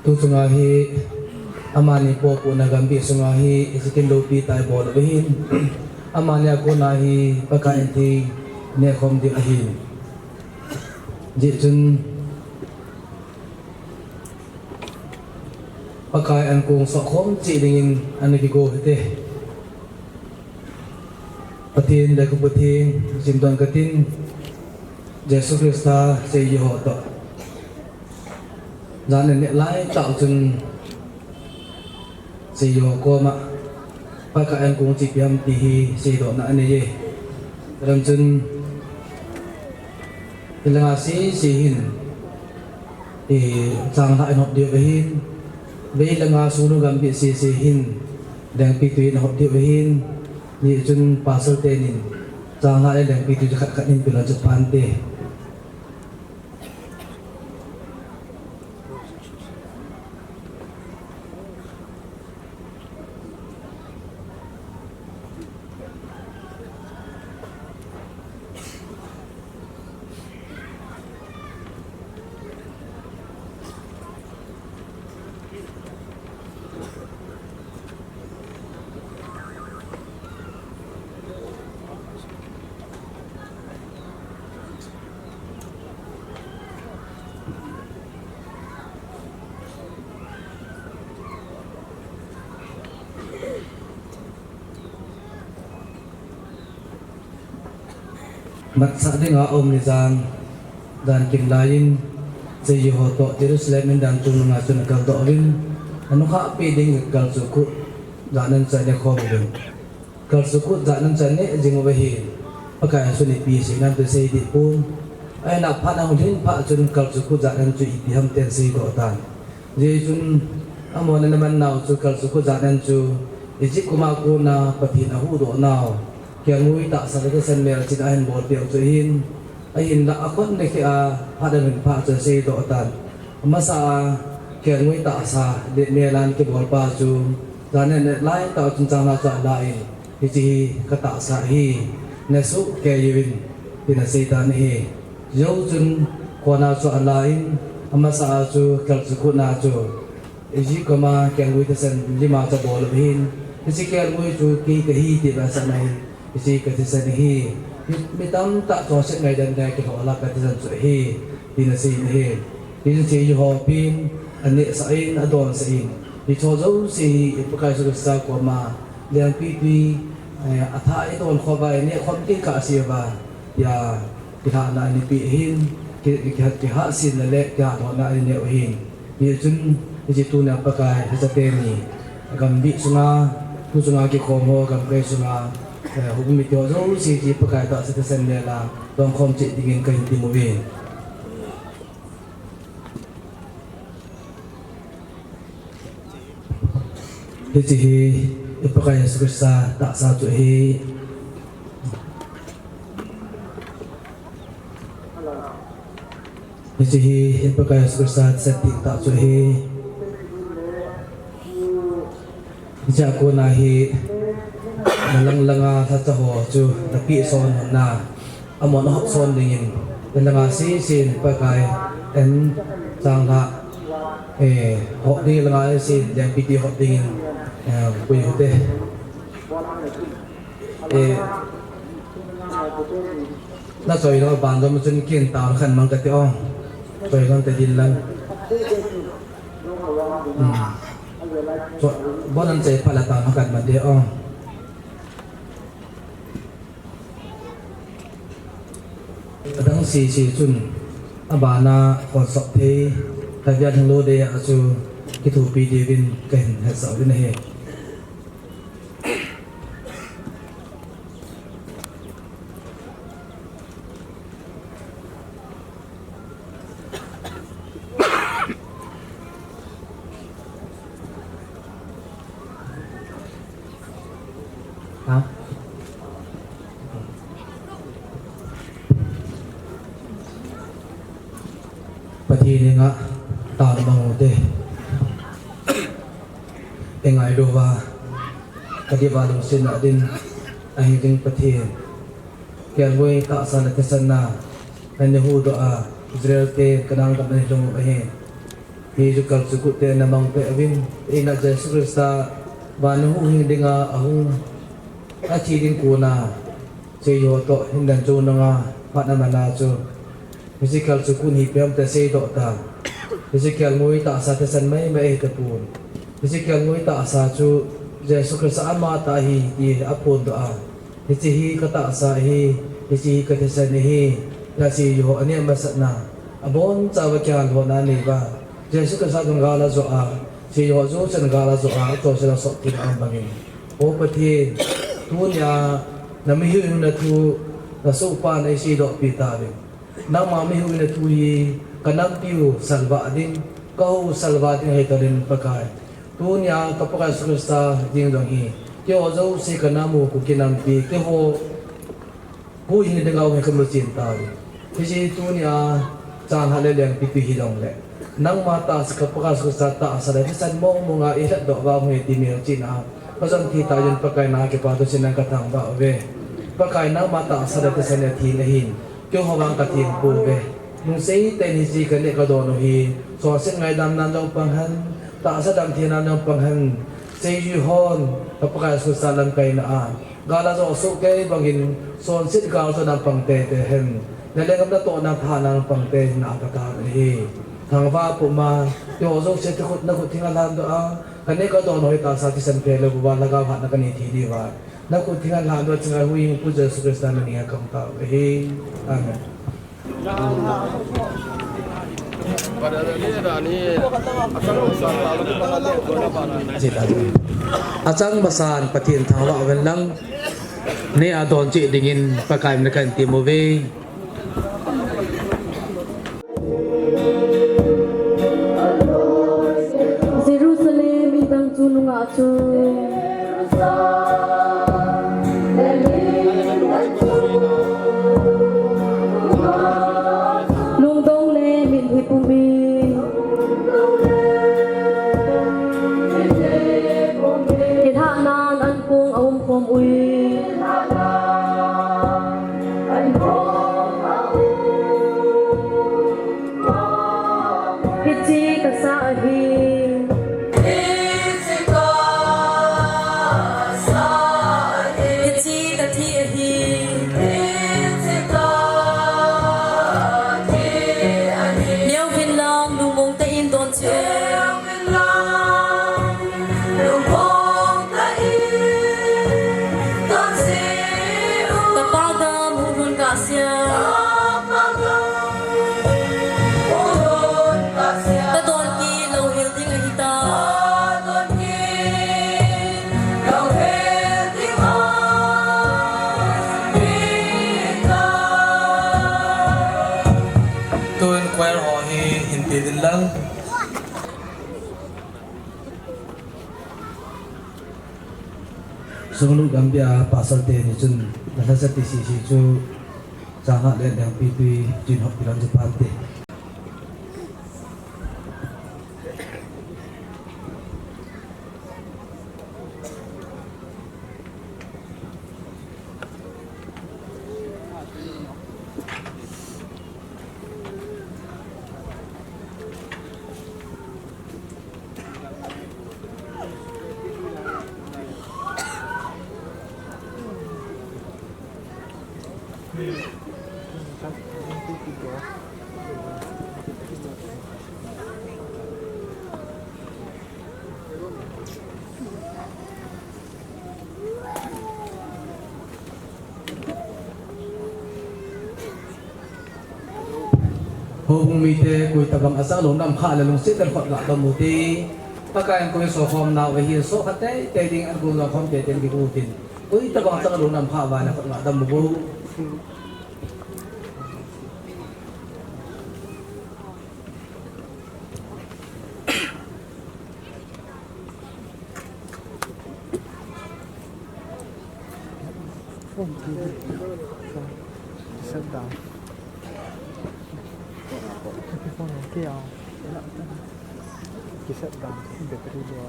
Tu chunga hi, amani popo na Gambi sunga hi, ichikin loupi tah ibol uva hin. Amani a kona hi, Pakai in thina neikhom diu ahin. Hijeh chun, Pakai ankong sohkhom cheh dingin ana kigo hite. Pathen le ka Pathen, simdon katin, Jesu Christa seijuiho toh. Jan an neh laitah chun, seijuiho koma, Pakai ankong chu ipi ham ti hi seidohna anei e. Ram chun, hilanga sese hin, changlhah in hop diu ahin, veilanga Sungnu Gambi sese hin, Lengpitwi in hop diu ahin, hijeh chun pastor tenin, changlhah le Lengpitwi chu khat khat in pe leu chun phante. Matsah dinga aum ni jan, jan kim laiyin, seijuiho toh Jerusalem in dan chungnunga chun akaldoh uvin, anukhahpi ding kalchuh kut jat nan chu aneh khom uvin. Kalchuh kut jat nan chu aneh jing uva hin, Pakai a chun ipi seinan chu seidih pon. Ahinla phat ahung lhin phat chun kalchuh kut jat nan chu ipi ham tin seidoh tan. Hijeh chun, amahon ana man nau chu kalchuh kut jat nan chu, Egypt koma kona Pathen ahuhdoh nau, kelngoi tahsa le thisan melchihna ahin bolpeh u chu ahin, ahinla akhut ana kheh a, phat ahung lhin phat chun aseidoh tan. Amasa a, kelngoi tahsa le mel a ana kibolpa chu, jan an neh laitah chun changlhah chu alan, hiche hi katahsa ahi, nesoh kei uvin, tin aseitan ahi. Hijou chun kona chu alan, amasa a chu kalchuh kut na chu, Egypt koma kelngoi thisan lima chu abol uva hin, hiche kelngoi chu kei kahi ti asah na hin, hiche kathisan ahi, mi, mi tamtah chonset ngaidan ding a kilhoh a kathisan chu ahi, tin asei in ahi. Hichun seijuiho pen, anehsah in, adonsah in, hicheho jouse hi, i Pakai Jesu Christa koma, Lengpitwi, eh, atha idon khom uva, ineh khom kit kha seh uva, tia, kilhahna anei peh ahin, ki, ki, kihahsetna le kihahdonna anei u ahin. Hichun, hiche tunia Pakai, hiche teni, Gambih sunga, tu sunga kikhom ho, gamkai sunga, eh, houbung mite ho jouse chu Pakai tahsa thisan mel a, tongkhom cheh dingin kahin temuve. Hiche hi, i Pakai Jesu Christa tahsa chu ahi. Hiche hi, i Pakai Jesu Christa thisan tah chu ahi. Hiche a kona hi, Nalang langa lhacha ho chu napeh son hon na, amon ahop son dingin, nalanga sese Pakai, en chang lha, eh, hop ding langa sese, lengpite hop dingin, eh, pui u hite. Eh, nachoi lou ban jom chun kin tao khat mang kati o. Choi lou te din lang. Hmm. Choi, bon an chai phala tao khat mang te o. Adang sese chun, abana hon sop thei, Tavian Hinglo de a chu kithopi diuvin kahin hetsah uvin ahi. Ha? Pathen henga taona mang u hite. Engailouva, kadiuva lungsetna din, ahing ding Pathen. Kelngoi tahsa le thisan na, nana huhdoh a, Israel te Canaan gam ana lhung u ahi. Hiche kal chu kut te namang peh uvin, eina Jesu Christa, vana huhhing dinga ahung, athi ding kona, hiche ho toh, hindan chu nanga, phat ana mana chu. Hiche kal chu kut hi ipi ham ti seidoh ta. Hiche kelngoi tahsa thisan maimai ahi tapon. Hiche kelngoi tahsa chu Jesu Christa amatah ahi ti aphondoh a. Hiche hi katahsa ahi, hiche hi kathisan ahi, ti hiche ho aneh masatna. Abonchauva kihalhona anei uva. Jesu Christa jong gal ajoh a, hiche ho jouse jong gal ajoh a, atoh sela sop tina aum bangin. O Pathen, tunia, namihem hina thu, nasohpa na iseidoh pi tauvin. Nangma mihem hina thu hi kanampiu salvah ding, kahou salvah ding ahi toh ding Pakai. Tunia ka Pakai Jesu Christa ding jong hi, keiho jouse kanamu kakinampi, keiho huhhing dinga hung hi kamuchen tauve. Hiche tunia chang lha le lengpite hijongle, nangma tahsa ka Pakai Jesu Christa tahsa le thisan mong monga ilhatdoh uva hung hi ti melchihna a kajon thei tah jeh in Pakai na kipathu cheh in kathangvah uve. Pakai nangma tahsa le thisan hi atheng ahin. Keiho vang katheng pouve. Lungset tah in hiche kaneh kadon u hi, chonset ngaidam nan jong pang hen, tahsa damthei nan jong pang hen, seijui hon, ka Pakai Jesu Christa lamkaina a, gal ajoh soh kei bangin, chonset gal joh nan pang teitei hen, na lenggam natohna thahat nan pang teitei hen a kataona ahi. Thangvah puma, keiho jouse nakhut, nakhut theng a lhandoh a, kaneh kadon u hi tahsa thisan phe lou uva, lhagao hatna kanei thei diuva. Nakhut theng a lhandoh a chingaihuhhingpu Jesu Christa mina kathangvah u ahi. Amen. Achang masan Pathen thangvah uvin lang, neh a don cheh dingin Pakai mina kahin temmu ve. Jerusalem indang chu nungah chu lungdong le mitlhi pum in kilhahnan an pung aum khom uvin. Hiche kasa ahi. Hiche kathi ahi. Neo uvin lang lungmong tah in don cheh un. Ka Pa gam hung lhun kahsen. Ka don kit louhel ding ahitai. Tun choir ho hi hin pe uvin lang. Sunglut Gambih a pastor teni chun, nalhasa ti sisi chu, chang lha le lengpite chin hop kilan chu pante. Houbung mite, koi tabang achang lou nam kha le lungset tah in khut ga dam u hite. Pakai in koi sokhom nau ahi, sokha teitei ding in koi sokhom teitei in kigo u hitin. Koi tabang achang lou nam kha uva le khut ga dam u. Phone ki, ki shut down. Phone ki a. Ki shut down. Battery low a.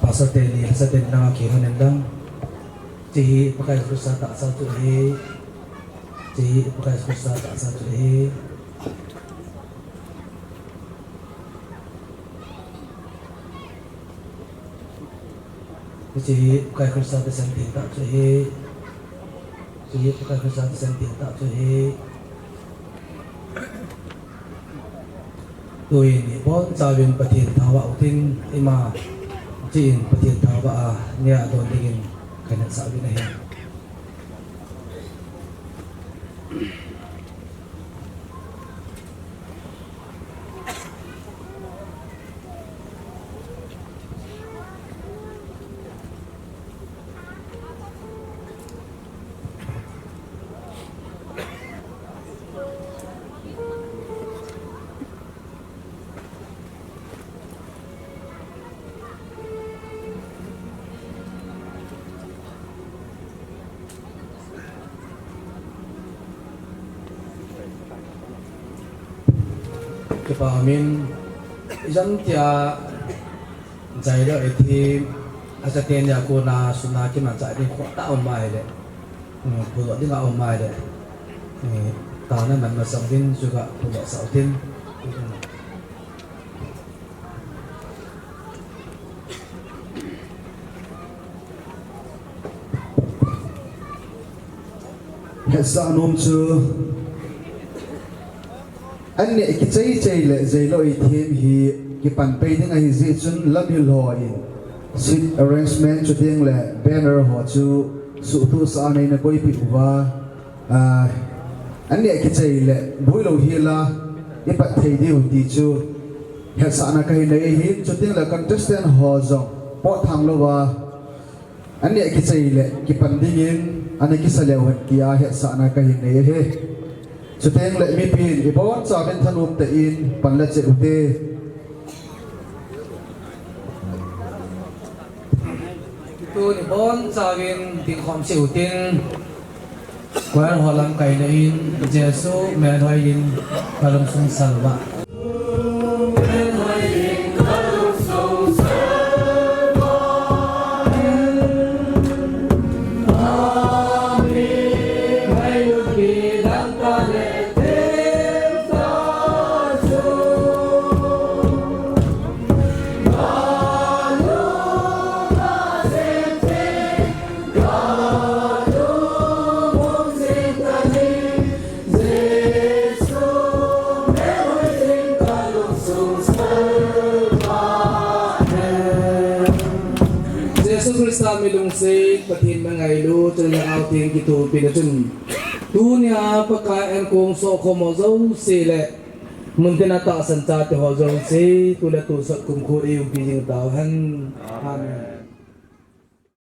Pastor teni, pastor teni nanga kihon in lang. Hiche hi Pakai Jesu Christa tahsa chu ahi. Hiche hi Pakai Jesu Christa tahsa chu ahi. Hiche hi Pakai Christa tahsa chu ahi. Hiche hi Pakai Christa tahsa chu ahi. Tuin ibonchauvin Pathen thangvah utin, ima, hiche in Pathen thangvah a, nia don dingin kahin hetsah uvin ahi. Kipa umin, ijemtia Jailo iti, achaten a kona suna kimanchah ding khoh tah um ahile, mm, phulou ding a um ahile, mm, tana man masang din juga phulou sah utin. Hetsah nom chu, an neh kichai chai le Jailo ithim hi kipan pai ding ahi jeh chun lamhil ho in seat arrangement chuteng le banner ho chu suhtuh sah a neina koipeh uva, ah, an neh kichai le boilou hila ipat thei diu ti chu hetsahna kahin nei ahin, chuteng le contestant ho jong potthang louva an neh kichai le kipan dingin ana kisa leu hen tia hetsahna kahin nei ahi. Chuteng le mipin ibonchauvin thanom tah in pan la cheh ute. Tun ibonchauvin dingkhom cheh utin. Choir ho lamkaina in, Jesu melhoiyin kalungsung salvah. Jesu Christa mi lungset, Pathen mi ngailut, chule lhagao Theng kithopina chun, tunia Pakai ankong sohkhom ho jouse le, muntina tahsan chate ho jouse, tu le tu sot kumkho eiumpi jing tauhen. Amen.